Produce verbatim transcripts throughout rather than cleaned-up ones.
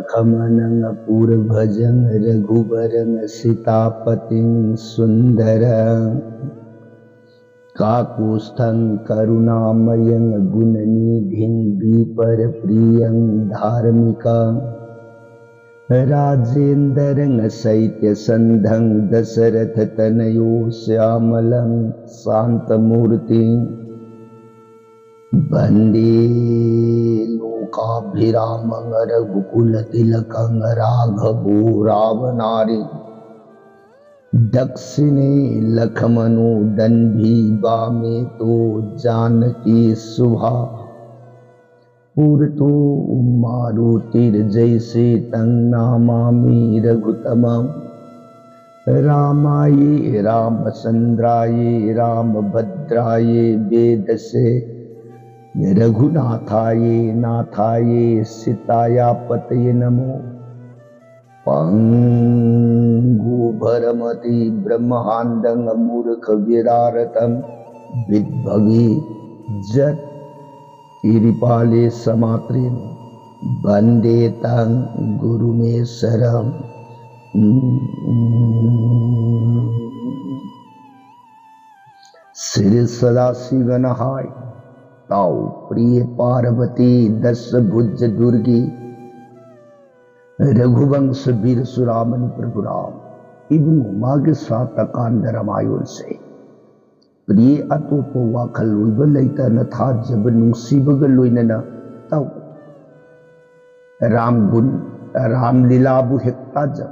लखमणं पूरभजं रघुवरं सीतापतिं सुन्दरं। काकुत्स्थं करुणामयं गुणनिधिं विप्रप्रियं धार्मिकं। राजेन्द्रं सैत्यसन्धं दशरथतनयो श्यामलं शान्तमूर्तिं। वन्दे लोकाभिरामं रघुकुलतिलकं राघवो रावणारि। दक्षिणे लखमणो दण्डी वामे तु जानकी शुभा। पुरतो मारुतिर्जयसे तं नमामि रघुत्तमम्। रामाय रामचन्द्राय रामभद्राय वेधसे। रघुनाथाय नाथाय सीताया पतये नमो। पङ्गुभरमति ब्रह्माण्डं मूर्खविदारतं विद्भगि जत् इरिपाले समात्रेण वन्दे तं गुरुमीश्वरम्। श्री सदाशिवन हाय ताऊ प्रिय पार्वती दस भुज दुर्गी रघुवंश वीर सुरामन प्रभु राम। ꯏꯕꯨꯡꯉꯣ ꯃꯥꯒꯤ ꯁꯥꯇꯀꯥꯟꯗ ꯔꯥꯃꯥꯌꯣꯟꯁꯦ ꯄ꯭ꯔꯤꯌꯦ ꯑꯇꯣꯞꯄ ꯋꯥꯈꯜ ꯑꯣꯏꯕ ꯂꯩꯇꯅ ꯊꯥꯖꯕ ꯅꯨꯡꯁꯤꯕꯒ ꯂꯣꯏꯅꯅ ꯇꯧ꯫ ꯔꯥꯝ ꯒꯨꯟ, ꯔꯥꯝ ꯂꯤꯂꯥꯕꯨ ꯍꯦꯛ ꯇꯥꯖ꯫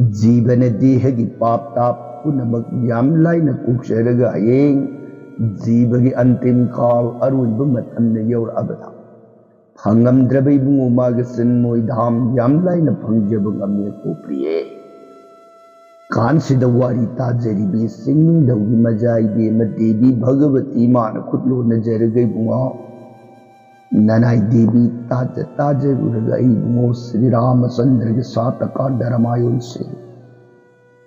ꯖꯤꯕꯅ ꯗꯦꯍꯒꯤ ꯄꯥꯞ ꯇꯥꯞ ꯄꯨꯝꯅꯃꯛ ꯌꯥꯝ ꯂꯥꯏꯅ ꯀꯣꯛꯆꯔꯒ ꯍꯌꯦꯡ ꯖꯤꯕꯒꯤ ꯑꯟꯇꯤꯝ ꯀꯥꯜ ꯑꯔꯣꯏꯕ ꯃꯇꯝꯗ ꯌꯧꯔꯛꯑꯕꯗ ꯐꯪꯉꯝꯗ꯭ꯔꯕ ꯏꯕꯨꯡꯉꯣ ꯃꯥꯒꯤ ꯆꯤꯟꯃꯣꯏ ꯙꯥꯝ ꯌꯥꯝ ꯂꯥꯏꯅ ꯐꯪꯖꯕ ꯉꯝꯃꯤ ꯀꯣ ꯄ꯭ꯔꯤꯌꯦ꯫ ꯀꯥꯟꯁꯤꯗ ꯋꯥꯔꯤ ꯇꯥꯖꯔꯤꯕꯤ ꯆꯤꯡꯅꯤꯡꯊꯧꯒꯤ ꯃꯆꯥ ꯏꯕꯦꯝꯃ ꯗꯦꯕꯤ ꯚꯒꯕꯇꯤ ꯃꯥꯅ ꯈꯨꯠ ꯂꯣꯟꯅꯖꯔꯒ ꯏꯕꯨꯡꯉꯣ ꯅꯅꯥꯏ ꯗꯦꯕꯤ ꯇꯥꯖ ꯇꯥꯖꯔꯨꯔꯒ ꯑꯩ ꯏꯕꯨꯡꯉꯣ ꯁ꯭ꯔꯤ ꯔꯥꯃꯆꯟꯗ꯭ꯔꯒꯤ ꯁꯥꯇꯀꯥꯟꯗ ꯔꯥꯃꯥꯌꯣꯟꯁꯦ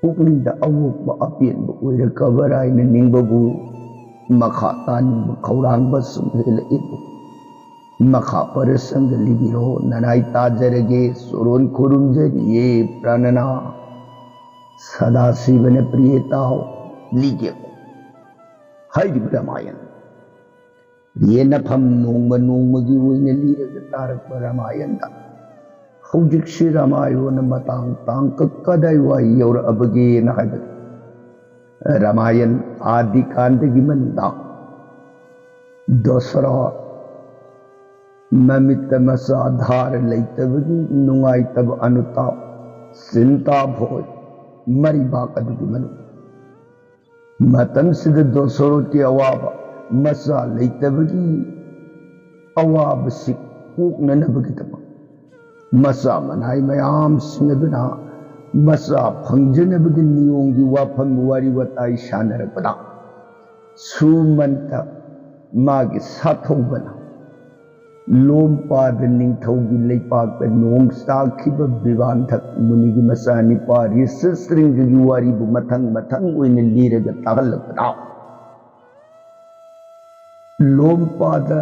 ꯄꯨꯛꯅꯤꯡꯗ ꯑꯋꯣꯛꯄ ꯑꯄꯦꯟꯕ ꯑꯣꯏꯔꯛꯀꯕ꯭ꯔꯥ ꯍꯥꯏꯅ ꯅꯤꯡꯕꯕꯨ ꯃꯈꯥ ꯇꯥꯅꯤꯡꯕ ꯈꯧꯔꯥꯡꯕ ꯁꯨꯝ ꯍꯦꯜꯂꯛꯏꯕꯨ꯫ ꯃꯈꯥ ꯄꯔꯁꯪꯒ ꯂꯤꯕꯤꯔꯣ, ꯅꯅꯥꯏ ꯇꯥꯖꯔꯒꯦ꯫ ꯆꯣꯔꯣꯟ ꯈꯨꯔꯨꯝꯖꯔꯤꯌꯦ ꯄ꯭ꯔꯥꯅꯅꯥ꯫ ꯁꯗꯥꯁꯤꯕꯅ ꯄ꯭ꯔꯤꯌꯦ ꯇꯥꯎ, ꯂꯤꯒꯦ꯫ ꯍꯥꯏꯔꯤꯕ ꯔꯥꯃꯥꯌꯟ ꯄ꯭ꯔꯤꯌꯦ ꯅꯐꯝ ꯅꯣꯡꯃ ꯅꯣꯡꯃꯒꯤ ꯑꯣꯏꯅ ꯂꯤꯔꯒ ꯇꯥꯔꯛꯄ ꯔꯥꯃꯥꯌꯟꯗ ꯍꯧꯖꯤꯛꯁꯤ ꯔꯥꯃꯥꯌꯣꯟꯅ ꯃꯇꯥꯡ ꯇꯥꯡꯀꯛ ꯀꯗꯥꯏꯋꯥꯏ ꯌꯧꯔꯛꯑꯕꯒꯦꯅ ꯍꯥꯏꯕꯗ, ꯔꯥꯃꯥꯌꯟ ꯑꯥꯗꯤ ꯀꯥꯟꯗꯒꯤ ꯃꯅꯨꯡꯗ ꯗꯁꯔꯥ ꯃꯃꯤꯠꯇ ꯃꯆꯥ ꯙꯥꯔ ꯂꯩꯇꯕꯒꯤ ꯅꯨꯡꯉꯥꯏꯇꯕ ꯑꯅꯨꯇꯥꯞ, ꯆꯤꯟꯇꯥ ꯚꯣꯏ, ꯃꯔꯤꯕꯥꯛ ꯑꯗꯨꯒꯤ ꯃꯅꯨꯡ ꯃꯇꯝꯁꯤꯗ ꯗꯣꯁꯣꯔꯣꯠꯀꯤ ꯑꯋꯥꯕ, ꯃꯆꯥ ꯂꯩꯇꯕꯒꯤ ꯑꯋꯥꯕꯁꯤ ꯀꯣꯛꯅꯅꯕꯒꯤꯗꯃꯛ ꯃꯆꯥ ꯃꯅꯥꯏ ꯃꯌꯥꯝꯁꯤꯡ ꯑꯗꯨꯅ ꯃꯆꯥ ꯐꯪꯖꯅꯕꯒꯤ ꯅꯤꯌꯣꯝꯒꯤ ꯋꯥꯐꯝ ꯋꯥꯔꯤ ꯋꯥꯇꯥꯏ ꯁꯥꯟꯅꯔꯛꯄꯗ, ꯁꯨꯃꯟꯇ ꯃꯥꯒꯤ ꯁꯥꯊꯧꯕꯅ ꯂꯣꯝꯄꯥꯗ ꯅꯤꯡꯊꯧꯒꯤ ꯂꯩꯄꯥꯛꯇ ꯅꯣꯡ ꯇꯥꯈꯤꯕ ꯕꯤꯕꯥꯟꯙꯛ ꯃꯨꯅꯤꯒꯤ ꯃꯆꯥꯅꯤꯄꯥ ꯔꯤꯁꯤꯁ꯭ꯔꯤꯡꯒꯒꯤ ꯋꯥꯔꯤꯕꯨ ꯃꯊꯪ ꯃꯊꯪ ꯑꯣꯏꯅ ꯂꯤꯔꯒ ꯇꯥꯍꯜꯂꯛꯄꯗ, ꯂꯣꯝꯄꯥꯗ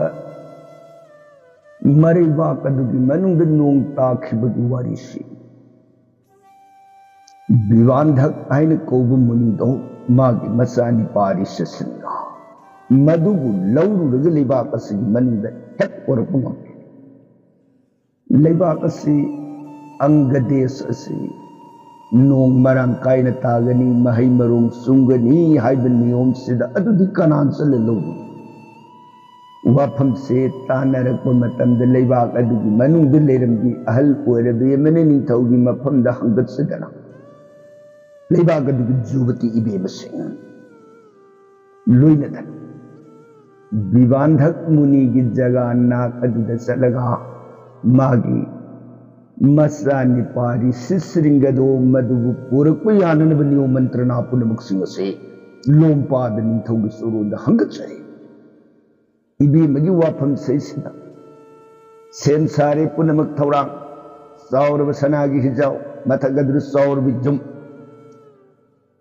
ꯃꯔꯩꯕꯥꯛ ꯑꯗꯨꯒꯤ ꯃꯅꯨꯡꯗ ꯅꯣꯡ ꯇꯥꯈꯤꯕꯒꯤ ꯋꯥꯔꯤꯁꯤ ꯕꯤꯕꯥꯟꯙꯛ ꯍꯥꯏꯅ ꯀꯧꯕ ꯃꯨꯅꯤꯗꯣ ꯃꯥꯒꯤ ꯃꯆꯥꯅꯤꯄꯥ ꯔꯤꯁꯤꯁ꯭ꯔꯤꯡꯒ ꯃꯗꯨꯕꯨ ꯂꯧꯔꯨꯔꯒ ꯂꯩꯕꯥꯛ ꯑꯁꯤꯒꯤ ꯃꯅꯨꯡꯗ ꯍꯦꯛ ꯄꯨꯔꯛꯄ ꯉꯝꯃꯤ꯫ ꯂꯩꯕꯥꯛ ꯑꯁꯤ, ꯑꯪꯒ ꯗꯦꯁ ꯑꯁꯤ ꯅꯣꯡ ꯃꯔꯥꯡ ꯀꯥꯏꯅ ꯇꯥꯒꯅꯤ, ꯃꯍꯩ ꯃꯔꯣꯡ ꯆꯨꯝꯒꯅꯤ ꯍꯥꯏꯕ ꯅꯤꯌꯣꯝꯁꯤꯗ ꯑꯗꯨꯗꯤ ꯀꯅꯥ ꯆꯠꯂ ꯂꯧꯔꯨꯅꯤ? ꯋꯥꯐꯝꯁꯦ ꯇꯥꯟꯅꯔꯛꯄ ꯃꯇꯝꯗ ꯂꯩꯕꯥꯛ ꯑꯗꯨꯒꯤ ꯃꯅꯨꯡꯗ ꯂꯩꯔꯝꯕꯤ ꯑꯍꯜ ꯑꯣꯏꯔꯕꯤ ꯑꯃꯅ ꯅꯤꯡꯊꯧꯒꯤ ꯃꯐꯝꯗ ꯍꯪꯒꯠꯆꯗꯅ ꯂꯩꯕꯥꯛ ꯑꯗꯨꯒꯤ ꯖꯨꯕꯇꯤ ꯏꯕꯦꯝꯃꯁꯤꯡ ꯂꯣꯏꯅꯗꯅ ꯕꯤꯕꯥꯟꯙꯛ ꯃꯨꯅꯤꯒꯤ ꯖꯒꯥ ꯅꯥꯛ ꯑꯗꯨꯗ ꯆꯠꯂꯒ ꯃꯥꯒꯤ ꯃꯆꯥꯅꯤꯄꯥ ꯔꯤꯁꯤꯁ꯭ꯔꯤꯡꯒꯗꯣ ꯃꯗꯨꯕꯨ ꯄꯨꯔꯛꯄ ꯌꯥꯅꯅꯕ ꯅꯤꯌꯣꯝ ꯃꯟꯇ꯭ꯔꯅꯥ ꯄꯨꯝꯅꯃꯛꯁꯤꯡ ꯑꯁꯤ ꯂꯣꯝꯄꯥꯗ ꯅꯤꯡꯊꯧꯒꯤ ꯆꯣꯔꯣꯟꯗ ꯍꯪꯒꯠꯆꯔꯤ꯫ ꯏꯕꯦꯝꯃꯒꯤ ꯋꯥꯐꯝꯁꯤꯗ ꯁꯦꯝ ꯁꯥꯔꯦ ꯄꯨꯝꯅꯃꯛ ꯊꯧꯔꯥꯡ, ꯆꯥꯎꯔꯕ ꯁꯅꯥꯒꯤ ꯍꯤꯖꯥꯎ, ꯃꯊꯛ ꯑꯗꯨꯗ ꯆꯥꯎꯔꯕ ꯌꯨꯝ,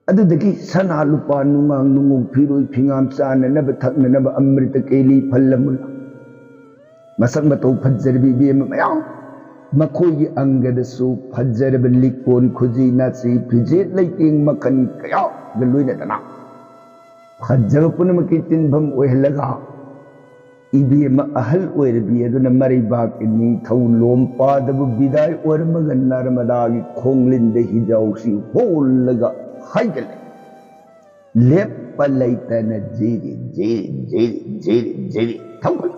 ꯑꯗꯨꯗꯒꯤ ꯁꯅꯥ ꯂꯨꯄꯥ, ꯅꯨꯡꯉꯥꯡ ꯅꯨꯡꯉꯧ, ꯐꯤꯔꯣꯏ ꯐꯤꯉꯥꯝ, ꯆꯥꯅꯅꯕ ꯊꯛꯅꯅꯕ ꯑꯃ꯭ꯔꯤꯇ ꯀꯦꯂꯤ, ꯐꯜ ꯑꯃꯨꯜ, ꯃꯁꯛ ꯃꯇꯧ ꯐꯖꯔꯕꯤ ꯏꯕꯦꯝꯃ ꯃꯌꯥꯝ, ꯃꯈꯣꯏꯒꯤ ꯑꯪꯒꯗꯁꯨ ꯐꯖꯔꯕ ꯂꯤꯛꯀꯣꯟ, ꯈꯨꯖꯤ, ꯅꯥꯆꯤ, ꯐꯤꯖꯦꯠ ꯂꯩꯇꯦꯡ ꯃꯈꯜ ꯀꯌꯥꯒ ꯂꯣꯏꯅꯗꯅ ꯐꯖꯕ ꯄꯨꯝꯅꯃꯛꯀꯤ ꯇꯤꯟꯐꯝ ꯑꯣꯏꯍꯜꯂꯒ, ꯏꯕꯦꯝꯃ ꯑꯍꯜ ꯑꯣꯏꯔꯕꯤ ꯑꯗꯨꯅ ꯃꯔꯩꯕꯥꯛꯀꯤ ꯅꯤꯡꯊꯧ ꯂꯣꯝꯄꯥꯗꯕꯨ ꯕꯤꯗꯥꯏ ꯑꯣꯏꯔꯝꯃꯒ ꯅꯔꯃꯗꯥꯒꯤ ꯈꯣꯡꯂꯤꯟꯗ ꯍꯤꯖꯥꯎꯁꯤ ꯍꯣꯜꯂꯒ ꯍꯥꯏꯒꯠꯂꯦ꯫ ꯂꯦꯞꯄ ꯂꯩꯇꯅ ꯖꯤꯔꯤ ꯖꯤꯔꯤ ꯖꯤꯔꯤ ꯖꯤꯔꯤ ꯖꯤꯔꯤ ꯊꯧꯒꯠꯂꯤ꯫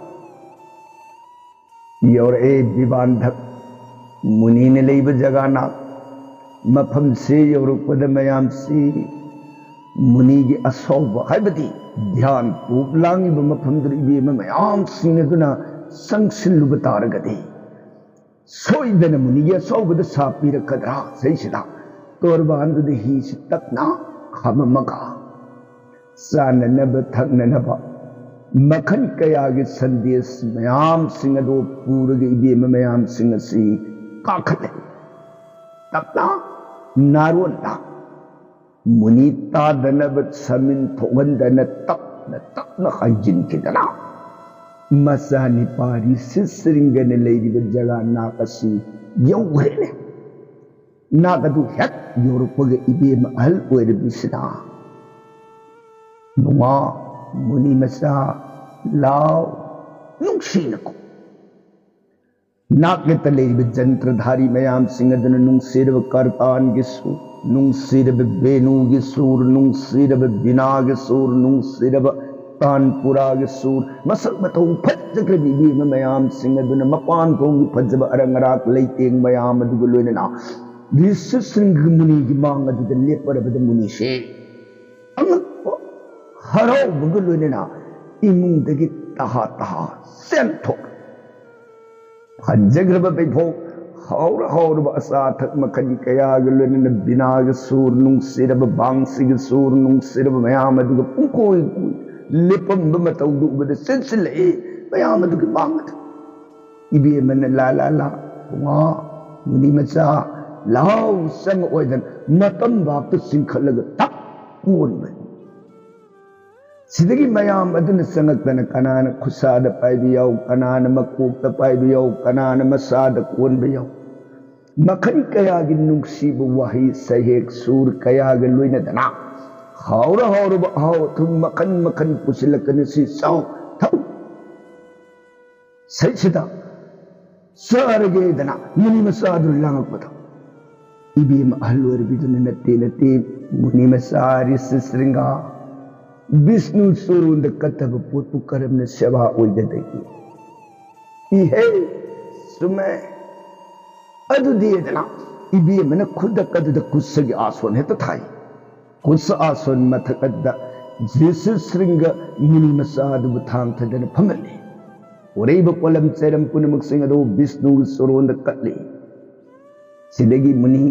ꯌꯧꯔꯛꯑꯦ ꯕꯤꯕꯥꯟꯙꯛ ꯃꯨꯅꯤꯅ ꯂꯩꯕ ꯖꯒꯥꯅ꯫ ꯃꯐꯝꯁꯤ ꯌꯧꯔꯛꯄꯗ ꯃꯌꯥꯝꯁꯤ ꯃꯨꯅꯤꯒꯤ ꯑꯁꯥꯎꯕ, ꯍꯥꯏꯕꯗꯤ ꯙ꯭ꯌꯥꯟ ꯄꯨꯞ ꯂꯥꯡꯉꯤꯕ ꯃꯐꯝꯗꯨꯗ ꯏꯕꯦꯝꯃ ꯃꯌꯥꯝꯁꯤꯡ ꯑꯗꯨꯅ ꯆꯪꯁꯤꯜꯂꯨꯕ ꯇꯥꯔꯒꯗꯤ, ꯁꯣꯏꯗꯅ ꯃꯨꯅꯤꯒꯤ ꯑꯁꯥꯎꯕꯗ ꯁꯥ ꯄꯤꯔꯛꯀꯗ꯭ꯔꯥ? ꯁꯤꯁꯤꯗ ꯇꯣꯔꯕꯥꯟꯗꯨꯗ ꯍꯤꯁꯤ ꯇꯞꯅ ꯈꯥꯝꯃꯝꯃꯒ, ꯆꯥꯅꯅꯕ ꯊꯛꯅꯅꯕ ꯃꯈꯜ ꯀꯌꯥꯒꯤ ꯁꯟꯗꯦꯁ ꯃꯌꯥꯝꯁꯤꯡ ꯑꯗꯨ ꯄꯨꯔꯒ ꯏꯕꯦꯝꯃ ꯃꯌꯥꯝꯁꯤꯡ ꯑꯁꯤ ꯀꯥꯈꯠꯂꯦ꯫ ꯇꯞꯅ ꯅꯥꯔꯣꯟꯗ ꯃꯨꯅꯤ ꯇꯥꯗꯅꯕ ꯁꯃꯤꯟ ꯊꯣꯛꯍꯟꯗꯅ ꯇꯞꯅ ꯇꯞꯅ ꯍꯥꯏꯖꯤꯟꯈꯤꯗꯅ, ꯃꯆꯥꯅꯤꯄꯥ ꯔꯤꯁꯤ ꯁ꯭ꯔꯤꯡꯒꯅ ꯂꯩꯔꯤꯕ ꯖꯒꯥ ꯅꯥꯛ ꯑꯁꯤ ꯌꯧꯈ꯭ꯔꯦꯅꯦ꯫ ꯅꯥꯛ ꯑꯗꯨ ꯍꯦꯛ ꯌꯧꯔꯛꯄꯒ ꯏꯕꯦꯝꯃ ꯑꯍꯜ ꯑꯣꯏꯔꯕꯤꯁꯤꯅ, "ꯕꯨꯡꯉꯣ, ꯃꯨꯅꯤ ꯃꯆꯥ, ꯂꯥꯎ, ꯅꯨꯡꯁꯤꯅꯀꯣ꯫ ꯅꯥꯛꯌꯦꯠꯇ ꯂꯩꯔꯤꯕ ꯖꯟꯇ꯭ꯔꯙꯥꯔꯤ ꯃꯌꯥꯝꯁꯤꯡ ꯑꯗꯨꯅ ꯅꯨꯡꯁꯤꯔꯕ ꯀꯔꯇꯥꯟꯒꯤ ꯁꯨꯔ, ꯅꯨꯡꯁꯤꯔꯕ ꯕꯦꯅꯨꯒꯤ ꯁꯨꯔ, ꯅꯨꯡꯁꯤꯔꯕ ꯕꯤꯅꯥꯒꯤ ꯁꯨꯔ, ꯅꯨꯡꯁꯤꯔꯕ ꯇꯥꯟꯄꯨꯔꯥꯒꯤ ꯁꯨꯔ, ꯃꯁꯛ ꯃꯇꯧ ꯐꯖꯈ꯭ꯔꯕ ꯏꯕꯦꯝꯃ ꯃꯌꯥꯝꯁꯤꯡ ꯑꯗꯨꯅ ꯃꯄꯥꯟ ꯊꯣꯡꯒꯤ ꯐꯖꯕ ꯑꯔꯪ ꯑꯔꯥꯛ ꯂꯩꯇꯦꯡ ꯃꯌꯥꯝ ꯑꯗꯨꯒ ꯂꯣꯏꯅꯅ ꯔꯤꯁꯤ ꯁ꯭ꯔꯤꯡꯒ ꯃꯨꯅꯤꯒꯤ ꯃꯥꯡ ꯑꯗꯨꯗ ꯂꯦꯞꯄꯔꯕꯗ ꯃꯨꯅꯤꯁꯦ ꯑꯉꯛꯄ ꯍꯔꯥꯎꯕꯒ ꯂꯣꯏꯅꯅ ꯏꯃꯨꯡꯗꯒꯤ ꯇꯍꯥ ꯇꯍꯥ ꯆꯦꯟꯊꯣꯛ꯫ ꯐꯖꯈ꯭ꯔꯕ ꯕꯩꯐꯣꯛ, ꯍꯥꯎꯔ ꯍꯥꯎꯔꯕ ꯑꯆꯥ ꯑꯊꯛ ꯃꯈꯜ ꯀꯌꯥꯒ ꯂꯣꯏꯅꯅ ꯕꯤꯅꯥꯒꯤ ꯁꯨꯔ, ꯅꯨꯡꯁꯤꯔꯕ ꯕꯥꯡꯁꯤꯒꯤ ꯁꯨꯔ, ꯅꯨꯡꯁꯤꯔꯕ ꯃꯌꯥꯝ ꯑꯗꯨꯒ ꯄꯨꯡꯀꯣꯏ ꯀꯣꯏ ꯂꯦꯞꯄꯝꯕ ꯃꯇꯧꯗꯨ ꯎꯕꯗ ꯆꯦꯟꯁꯤꯜꯂꯛꯏ ꯃꯌꯥꯝ ꯑꯗꯨꯒꯤ ꯃꯥꯡ ꯑꯗꯨ꯫ ꯏꯕꯦꯝꯃꯅ, "ꯂꯥ ꯂꯥ ꯂꯥ, ꯄꯨꯡꯉꯣ, ꯃꯨꯅꯤ ꯃꯆꯥ, ꯂꯥꯎ ꯆꯪꯉꯛꯑꯣꯏꯗꯅ ꯃꯇꯝꯕꯥꯛꯇ ꯆꯤꯡꯈꯠꯂꯒ ꯊꯛ ꯀꯣꯟꯕꯅꯤ"꯫ ꯁꯤꯗꯒꯤ ꯃꯌꯥꯝ ꯑꯗꯨꯅ ꯆꯪꯉꯛꯇꯅ ꯀꯅꯥꯅ ꯈꯨꯠꯁꯥꯗ ꯄꯥꯏꯕ ꯌꯥꯎ, ꯀꯅꯥꯅ ꯃꯀꯣꯛꯇ ꯄꯥꯏꯕ ꯌꯥꯎ, ꯀꯅꯥꯅ ꯃꯁꯥꯗ ꯀꯣꯟꯕ ꯌꯥꯎ, ꯃꯈꯜ ꯀꯌꯥꯒꯤ ꯅꯨꯡꯁꯤꯕ ꯋꯥꯍꯩ ꯁꯩꯍꯦꯛ ꯁꯨꯔ ꯀꯌꯥꯒ ꯂꯣꯏꯅꯗꯅ ꯍꯥꯎꯔ ꯍꯥꯎꯔꯕ ꯑꯍꯥꯎ ꯑꯊꯨꯝ ꯃꯈꯜ ꯃꯈꯜ ꯄꯨꯁꯤꯜꯂꯛꯀꯅꯤ꯫ ꯁꯤ ꯆꯥꯎ, ꯊꯛꯎ꯫ ꯁꯩꯁꯤꯗ ꯆꯥꯔꯒꯦꯗꯅ ꯃꯨꯅꯤ ꯃꯆꯥꯗꯨ ꯂꯥꯡꯉꯛꯄꯗ, ꯏꯕꯦꯝꯃ ꯑꯍꯜ ꯑꯣꯏꯔꯕꯤꯗꯨꯅ, "ꯅꯠꯇꯦ, ꯅꯠꯇꯦ, ꯃꯨꯅꯤ ꯃꯆꯥ ꯔꯤꯁꯤ ꯁ꯭ꯔꯤꯡꯒꯥ, ꯕꯤꯁꯅꯨ ꯆꯨꯔꯣꯟꯗ ꯀꯠꯇꯕ ꯄꯣꯠꯄꯨ ꯀꯔꯝꯅ ꯁꯦꯕꯥ ꯑꯣꯏꯒꯗꯒꯦ?" ꯏꯍꯦ, ꯆꯨꯝꯃꯦ꯫ ꯑꯗꯨꯗꯤꯗꯅ ꯏꯕꯦꯝꯃꯅ ꯈꯨꯗꯛ ꯑꯗꯨꯗ ꯀꯨꯠꯁꯒꯤ ꯑꯥꯁꯣꯟ ꯍꯦꯛꯇ ꯊꯥꯏ꯫ ꯈꯨꯠꯁ ꯑꯥꯁꯣꯟ ꯃꯊꯛ ꯑꯗꯨꯗ ꯖꯤꯁꯨ ꯁ꯭ꯔꯤꯡꯒ ꯃꯨꯅꯤ ꯃꯆꯥ ꯑꯗꯨꯕꯨ ꯊꯥꯡꯊꯗꯅ ꯐꯝꯍꯜꯂꯤ꯫ ꯄꯨꯔꯛꯏꯕ ꯄꯣꯠꯂꯝ ꯆꯩꯔꯝ ꯄꯨꯝꯅꯃꯛꯁꯤꯡ ꯑꯗꯨ ꯕꯤꯁꯅꯨꯒꯤ ꯆꯨꯔꯣꯟꯗ ꯀꯠꯂꯤ꯫ ꯁꯤꯗꯒꯤ ꯃꯨꯅꯤ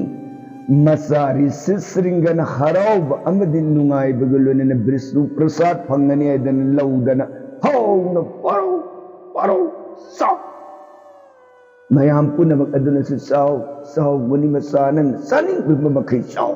ꯃꯆꯥ ꯔꯤꯁꯤ ꯁ꯭ꯔꯤꯡꯒꯅ ꯍꯔꯥꯎꯕ ꯑꯃꯗꯤ ꯅꯨꯡꯉꯥꯏꯕꯒ ꯂꯣꯏꯅꯅ ꯕꯤꯁꯅꯨ ꯄ꯭ꯔꯁꯥꯗ ꯐꯪꯒꯅꯤ ꯍꯥꯏꯗꯅ ꯂꯧꯗꯅ ꯍꯥꯎꯅ ꯄꯥꯔꯧ ꯄꯥꯔꯧ ꯆꯥꯎ꯫ ꯃꯌꯥꯝ ꯄꯨꯝꯅꯃꯛ ꯑꯗꯨꯅꯁꯨ, "ꯆꯥꯎ, ꯆꯥꯎ, ꯃꯨꯅꯤ ꯃꯆꯥ, ꯅꯪ ꯆꯥꯅꯤꯡꯕ ꯃꯈꯩ ꯆꯥꯎ"꯫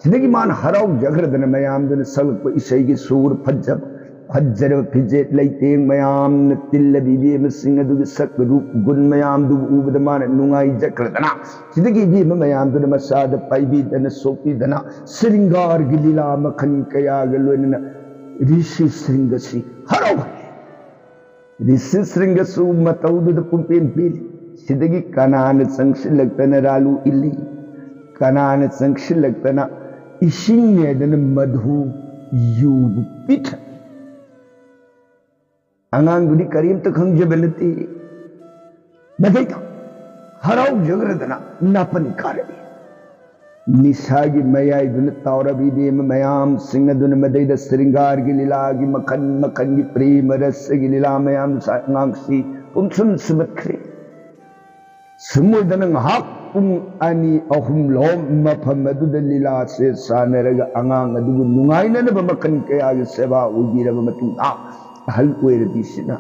ꯁꯤꯗꯒꯤ ꯃꯥꯅ ꯍꯔꯥꯎꯖꯈ꯭ꯔꯗꯅ ꯃꯌꯥꯝꯗꯨꯅ ꯁꯛꯂꯛꯄ ꯏꯁꯩꯒꯤ ꯁꯨꯔ ꯐꯖꯕ, ꯐꯖꯔꯕ ꯐꯤꯖꯦꯠ ꯂꯩꯇꯦꯡ ꯃꯌꯥꯝꯅ ꯇꯤꯜꯂꯕꯤ ꯏꯕꯦꯝꯃꯁꯤꯡ ꯑꯗꯨꯒꯤ ꯁꯛ ꯔꯨꯞ ꯒꯨꯟ ꯃꯌꯥꯝꯗꯨꯕꯨ ꯎꯕꯗ ꯃꯥꯅ ꯅꯨꯡꯉꯥꯏꯖꯈ꯭ꯔꯗꯅ, ꯁꯤꯗꯒꯤ ꯏꯕꯦꯝꯃ ꯃꯌꯥꯝꯗꯨꯅ ꯃꯆꯥꯗ ꯄꯥꯏꯕꯤꯗꯅ ꯁꯣꯛꯄꯤꯗꯅ ꯁ꯭ꯔꯤꯡꯒꯥꯔꯒꯤ ꯂꯤꯂꯥ ꯃꯈꯜ ꯀꯌꯥꯒ ꯂꯣꯏꯅꯅ ꯔꯤꯁꯤ ꯁ꯭ꯔꯤꯡꯒꯁꯤ ꯍꯔꯥꯎꯍꯜꯂꯤ꯫ ꯔꯤꯁꯤ ꯁ꯭ꯔꯤꯡꯒꯁꯨ ꯃꯇꯧꯗꯨꯗ ꯄꯨꯡꯄꯦꯟ ꯄꯦꯜꯂꯤ꯫ ꯁꯤꯗꯒꯤ ꯀꯅꯥꯅ ꯆꯪꯁꯤꯜꯂꯛꯇꯅ ꯔꯥꯂꯨ ꯏꯜꯂꯤ, ꯀꯅꯥꯅ ꯆꯪꯁꯤꯜꯂꯛꯇꯅ ꯏꯁꯤꯡꯅꯦꯗꯅ ꯃꯙꯨ ꯌꯨꯕꯨ ꯄꯤꯊꯛꯏ꯫ ꯑꯉꯥꯡꯗꯨꯗꯤ ꯀꯔꯤꯝꯇ ꯈꯪꯖꯕ ꯅꯠꯇꯦ꯫ ꯃꯗꯩꯗ ꯍꯔꯥꯎꯖꯈ꯭ꯔꯗꯅ ꯅꯥꯄꯟ ꯀꯥꯔꯛꯏ꯫ ꯅꯤꯁꯥꯒꯤ ꯃꯌꯥꯏꯗꯨꯅ ꯇꯥꯎꯔꯕ ꯏꯕꯦꯝꯃ ꯃꯌꯥꯝꯁꯤꯡ ꯑꯗꯨꯅ ꯃꯗꯩꯗ ꯁ꯭ꯔꯤꯡꯒꯥꯔꯒꯤ ꯂꯤꯂꯥꯒꯤ ꯃꯈꯜ ꯃꯈꯜꯒꯤ ꯄ꯭ꯔꯦꯃ ꯔꯁꯒꯤ ꯂꯤꯂꯥ ꯃꯌꯥꯝ ꯁꯥ-, ꯑꯉꯥꯡꯁꯤ ꯄꯨꯝꯁꯨꯝ ꯁꯨꯝꯍꯠꯈ꯭ꯔꯦ꯫ ꯁꯨꯝ ꯑꯣꯏꯗꯅ ꯉꯥꯏꯍꯥꯛ ꯄꯨꯡ ꯑꯅꯤ ꯑꯍꯨꯝ ꯂꯣꯝ ꯃꯐꯝ ꯑꯗꯨꯗ ꯂꯤꯂꯥꯁꯦ ꯁꯥꯟꯅꯔꯒ ꯑꯉꯥꯡ ꯑꯗꯨꯕꯨ ꯅꯨꯡꯉꯥꯏꯅꯅꯕ ꯃꯈꯜ ꯀꯌꯥꯒꯤ ꯁꯦꯕꯥ ꯑꯣꯏꯕꯤꯔꯕ ꯃꯇꯨꯡꯗ, ꯑꯍꯜ ꯑꯣꯏꯔꯕꯤꯁꯤꯅ,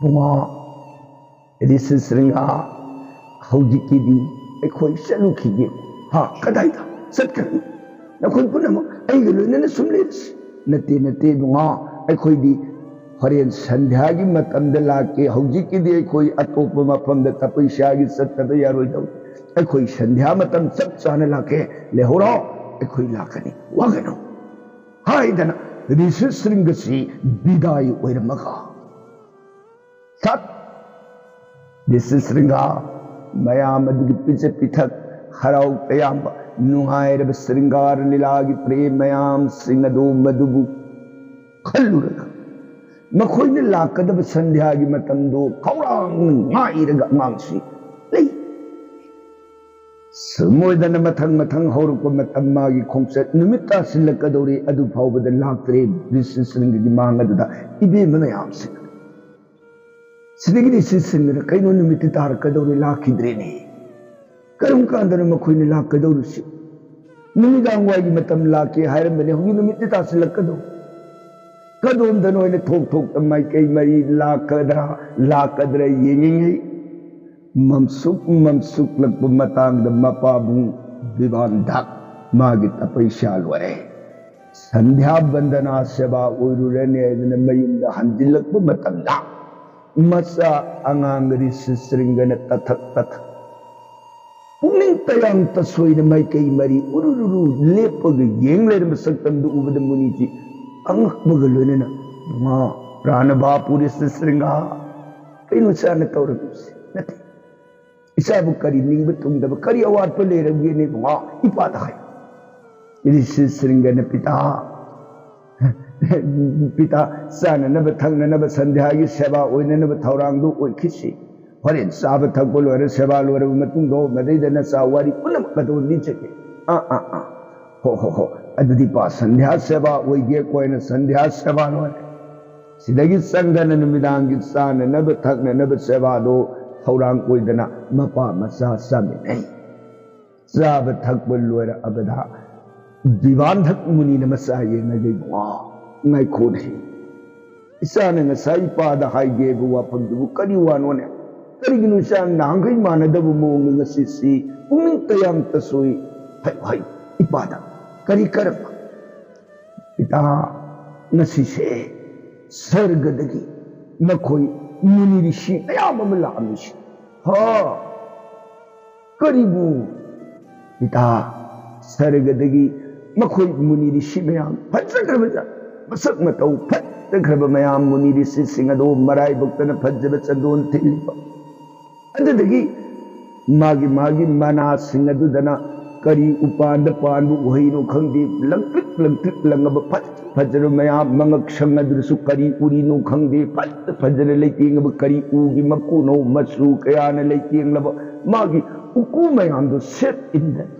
"ꯕꯨꯡꯉꯣ, ꯔꯤꯁꯤ ꯁ꯭ꯔꯤꯡꯒꯥ, ꯍꯧꯖꯤꯛꯀꯤꯗꯤ ꯑꯩꯈꯣꯏ ꯆꯠꯂꯨꯈꯤꯒꯦ"꯫ "ꯍꯥ, ꯀꯗꯥꯏꯗ?" "ꯆꯠꯈ꯭ꯔꯅꯤ꯫ ꯅꯈꯣꯏ ꯄꯨꯝꯅꯃꯛ ꯑꯩꯒ ꯂꯣꯏꯅꯅ ꯁꯨꯝ ꯂꯩꯔꯁꯤ"꯫ "ꯅꯠꯇꯦ, ꯅꯠꯇꯦ ꯏꯕꯨꯡꯉꯣ, ꯑꯩꯈꯣꯏꯗꯤ ꯍꯣꯔꯦꯟ ꯁꯟꯙ꯭ꯌꯥꯒꯤ ꯃꯇꯝꯗ ꯂꯥꯛꯀꯦ, ꯍꯧꯖꯤꯛꯀꯤꯗꯤ ꯑꯩꯈꯣꯏ ꯑꯇꯣꯞꯄ ꯃꯐꯝꯗ ꯇꯄꯩꯁꯥꯒꯤ ꯆꯠꯇꯕ ꯌꯥꯔꯣꯏꯗꯧ, ꯑꯩꯈꯣꯏ ꯁꯟꯙ꯭ꯌꯥ ꯃꯇꯝ ꯆꯞ ꯆꯥꯅ ꯂꯥꯛꯀꯦ, ꯂꯩꯍꯧꯔꯣ, ꯑꯩꯈꯣꯏ ꯂꯥꯛꯀꯅꯤ, ꯋꯥꯒꯅꯨ" ꯍꯥꯏꯗꯅ ꯔꯤꯁꯤ ꯁ꯭ꯔꯤꯡꯒꯁꯤ ꯕꯤꯗꯥꯏ ꯑꯣꯏꯔꯝꯃꯒ ꯁꯠ ꯔꯤꯁꯤ ꯁ꯭ꯔꯤꯡꯒꯥ ꯃꯌꯥꯝ ꯑꯗꯨꯒꯤ ꯄꯤꯖ ꯄꯤꯊꯛ, ꯍꯔꯥꯎ ꯇꯌꯥꯝꯕ, ꯅꯨꯡꯉꯥꯏꯔꯕ ꯁ꯭ꯔꯤꯡꯒꯥꯔ ꯂꯤꯂꯥꯒꯤ ꯄ꯭ꯔꯦꯝ ꯃꯌꯥꯝꯁꯤꯡ ꯑꯗꯨ ꯃꯗꯨꯕꯨ ꯈꯜꯂꯨꯔꯒ ꯃꯈꯣꯏꯅ ꯂꯥꯛꯀꯗꯕ ꯁꯟꯙ꯭ꯌꯥꯒꯤ ꯃꯇꯝꯗꯨ ꯈꯧꯔꯥꯡꯅ ꯉꯥꯏꯔꯒ ꯑꯉꯥꯡꯁꯤ ꯂꯩ꯫ ꯁꯨꯝ ꯑꯣꯏꯗꯅ ꯃꯊꯪ ꯃꯊꯪ ꯍꯧꯔꯛꯄ ꯃꯇꯝ, ꯃꯥꯒꯤ ꯈꯣꯡꯆꯠ, ꯅꯨꯃꯤꯠ ꯇꯥꯁꯤꯜꯂꯛꯀꯗꯧꯔꯦ, ꯑꯗꯨ ꯐꯥꯎꯕꯗ ꯂꯥꯛꯇ꯭ꯔꯦ꯫ ꯔꯤꯁꯤ ꯁ꯭ꯔꯤꯡꯒꯒꯤ ꯃꯥꯡ ꯑꯗꯨꯗ ꯏꯕꯦꯝꯃ ꯃꯌꯥꯝꯁꯤꯡ ꯑꯗꯨ ꯁꯤꯗꯒꯤꯗꯤ ꯁꯤ ꯁꯤꯟꯗꯅ, "ꯀꯩꯅꯣ, ꯅꯨꯃꯤꯠꯇꯤ ꯇꯥꯔꯛꯀꯗꯧꯔꯦ, ꯂꯥꯛꯈꯤꯗ꯭ꯔꯦꯅꯦ꯫ ꯀꯔꯝ ꯀꯥꯟꯗꯅꯣ ꯃꯈꯣꯏꯅ ꯂꯥꯛꯀꯗꯧꯔꯤꯁꯤ? ꯅꯨꯃꯤꯗꯥꯡ ꯋꯥꯏꯒꯤ ꯃꯇꯝ ꯂꯥꯛꯀꯦ ꯍꯥꯏꯔꯝꯕꯅꯦ, ꯍꯧꯖꯤꯛ ꯅꯨꯃꯤꯠꯇꯤ ꯇꯥꯁꯤꯜꯂꯛꯀꯗꯧꯔꯦ꯫ ꯀꯗꯣꯝꯗꯅꯣ?" ꯍꯥꯏꯅ ꯊꯣꯛ ꯊꯣꯛꯇ ꯃꯥꯏꯀꯩ ꯃꯔꯤ ꯂꯥꯛꯀꯗ꯭ꯔꯥ, ꯂꯥꯛꯀꯗ꯭ꯔꯥ ꯌꯦꯡꯉꯤꯉꯩ, ꯃꯝꯁꯨꯛ ꯃꯝꯁꯨꯛꯂꯛꯄ ꯃꯇꯥꯡꯗ ꯃꯄꯥꯕꯨꯡ ꯕꯤꯕꯥꯟ ꯙꯛ ꯃꯥꯒꯤ ꯇꯄꯩꯁꯥ ꯂꯣꯏꯔꯦ꯫ ꯁꯟꯙ꯭ꯌꯥ ꯕꯟꯗꯅꯥ ꯁꯦꯕꯥ ꯑꯣꯏꯔꯨꯔꯅꯤ ꯍꯥꯏꯗꯅ ꯃꯌꯨꯝꯗ ꯍꯟꯖꯤꯜꯂꯛꯄ ꯃꯇꯝꯗ, ꯃꯆꯥ ꯑꯉꯥꯡ ꯔꯤꯁꯤ ꯁ꯭ꯔꯤꯡꯒꯅ ꯇꯊꯛ ꯇꯊꯛ ꯄꯨꯛꯅꯤꯡ ꯇꯌꯥꯡ ꯇꯁꯣꯏꯅ ꯃꯥꯏꯀꯩ ꯃꯔꯤ ꯎꯔꯨꯔꯨꯔꯨ ꯂꯦꯞꯄꯒ ꯌꯦꯡ ꯂꯩꯔꯝꯕ ꯁꯛꯇꯝꯗꯨ ꯎꯕꯗ ꯃꯨꯅꯤꯁꯤ ꯑꯉꯛꯄꯒ ꯂꯣꯏꯅꯅ, "ꯃꯥ, ꯄ꯭ꯔꯥꯅ ꯕꯥꯄꯨ ꯔꯤꯁꯤ ꯁ꯭ꯔꯤꯡꯒꯥ, ꯀꯩꯅꯣ ꯏꯆꯥꯅ ꯇꯧꯔꯝꯃꯤꯁꯤ? ꯅꯠꯇꯦ, ꯏꯆꯥꯕꯨ ꯀꯔꯤ ꯅꯤꯡꯕ ꯊꯨꯡꯗꯕ, ꯀꯔꯤ ꯑꯋꯥꯠꯄ ꯂꯩꯔꯕꯒꯦꯅꯦ ꯏꯕꯨꯡꯉꯣ? ꯏꯄꯥꯗ ꯍꯥꯏꯌꯨ"꯫ ꯔꯤꯁꯤ ꯁ꯭ꯔꯤꯡꯒꯅ, "ꯄꯤꯇꯥ, ꯄꯤꯇꯥ, ꯆꯥꯅꯅꯕ ꯊꯛꯅꯅꯕ ꯁꯟꯙ꯭ꯌꯥꯒꯤ ꯁꯦꯕꯥ ꯑꯣꯏꯅꯅꯕ ꯊꯧꯔꯥꯡꯗꯨ ꯑꯣꯏꯈꯤꯁꯤ꯫ ꯍꯣꯔꯦꯟ ꯆꯥꯕ ꯊꯛꯄ ꯂꯣꯏꯔ, ꯁꯦꯕꯥ ꯂꯣꯏꯔꯕ ꯃꯇꯨꯡꯗꯣ, ꯃꯗꯩꯗ ꯅꯆꯥ ꯋꯥꯔꯤ ꯄꯨꯝꯅꯃꯛ ꯑꯗꯨ ꯂꯤꯖꯒꯦ"꯫ "ꯑꯥ, ꯑꯥ, ꯑꯥ꯫ ꯍꯣ, ꯍꯣ, ꯍꯣ꯫ ꯑꯗꯨꯗꯤ ꯄꯥ, ꯁꯟꯙ꯭ꯌꯥ ꯁꯦꯕꯥ ꯑꯣꯏꯒꯦ, ꯀꯣꯏꯅ ꯁꯟꯙ꯭ꯌꯥ ꯁꯦꯕꯥ ꯂꯣꯏꯔꯦ"꯫ ꯁꯤꯗꯒꯤ ꯆꯪꯗꯅ ꯅꯨꯃꯤꯗꯥꯡꯒꯤ ꯆꯥꯅꯅꯕ ꯊꯛꯅꯅꯕ ꯁꯦꯕꯥꯗꯣ ꯊꯧꯔꯥꯡ ꯑꯣꯏꯗꯅ ꯃꯄꯥ ꯃꯆꯥ ꯆꯥꯃꯤꯟꯅꯩ꯫ ꯆꯥꯕ ꯊꯛꯄ ꯂꯣꯏꯔꯛꯑꯕꯗ ꯕꯤꯕꯥꯟꯙꯛ ꯃꯨꯅꯤꯅ ꯃꯆꯥ ꯌꯦꯡꯉꯒ, "ꯏꯕꯨꯡꯉꯣ, ꯉꯥꯏꯈꯣꯅꯦ꯫ ꯏꯆꯥꯅ ꯉꯁꯥꯏ ꯏꯄꯥꯗ ꯍꯥꯏꯒꯦꯕ ꯋꯥꯐꯝꯗꯨꯕꯨ ꯀꯔꯤ ꯋꯥꯅꯣꯅꯦ? ꯀꯔꯤꯒꯤꯅꯣ ꯏꯆꯥ ꯅꯍꯥꯟꯈꯩ ꯃꯥꯟꯅꯗꯕ ꯃꯑꯣꯡꯗ ꯉꯁꯤꯁꯤ ꯄꯨꯛꯅꯤꯡ ꯇꯌꯥꯝ ꯇꯁꯣꯏ? ꯍꯥꯏꯌꯨ, ꯍꯥꯏꯌꯨ, ꯏꯄꯥꯗ ꯀꯔꯤ ꯀꯔꯝꯕ?" ꯄꯤꯇꯥ, ꯉꯁꯤꯁꯦ ꯁꯔꯒꯗꯒꯤ ꯃꯈꯣꯏ ꯃꯨꯅꯤ ꯔꯤꯁꯤ ꯃꯌꯥꯝ ꯑꯃ ꯂꯥꯛꯑꯝꯃꯤꯁꯦ꯫ ꯍꯥ? ꯀꯔꯤꯕꯨ? ꯄꯤꯇꯥ, ꯁꯔꯒꯗꯒꯤ ꯃꯈꯣꯏ ꯃꯨꯅꯤ ꯔꯤꯁꯤ ꯃꯌꯥꯝ, ꯐꯖꯈ꯭ꯔꯕ ꯖꯥꯠ, ꯃꯁꯛ ꯃꯇꯧ ꯐꯖꯈ꯭ꯔꯕ ꯃꯌꯥꯝ, ꯃꯨꯅꯤ ꯔꯤꯁꯤꯁꯤꯡ ꯑꯗꯣ ꯃꯔꯥꯏꯕꯛꯇꯅ ꯐꯖꯕ ꯆꯟꯗꯣꯟ ꯊꯤꯜꯂꯤꯕ꯫ ꯑꯗꯨꯗꯒꯤ ꯃꯥꯒꯤ ꯃꯥꯒꯤ ꯃꯅꯥꯁꯤꯡ ꯑꯗꯨꯗꯅ ꯀꯔꯤ ꯎꯄꯥꯟꯗ ꯄꯥꯟꯕ ꯎꯍꯩꯅꯣ ꯈꯪꯗꯦ, ꯂꯪꯇ꯭ꯔꯤꯛ ꯂꯪꯇ꯭ꯔꯤꯛ ꯂꯪꯉꯕ ꯐꯖ ꯐꯖꯔꯕ ꯃꯌꯥꯝ, ꯃꯉꯛ ꯁꯪ ꯑꯗꯨꯗꯁꯨ ꯀꯔꯤ ꯎꯔꯤꯅꯣ ꯈꯪꯗꯦ, ꯐꯖ ꯐꯖꯅ ꯂꯩꯇꯦꯡꯉꯕ ꯀꯔꯤ ꯎꯒꯤ ꯃꯀꯨꯅꯣ, ꯃꯆꯨ ꯀꯌꯥꯅ ꯂꯩꯇꯦꯡꯂꯕ ꯃꯥꯒꯤ ꯎꯀꯨ ꯃꯌꯥꯝꯗꯣ ꯁꯦꯠ ꯏꯟꯗꯅ꯫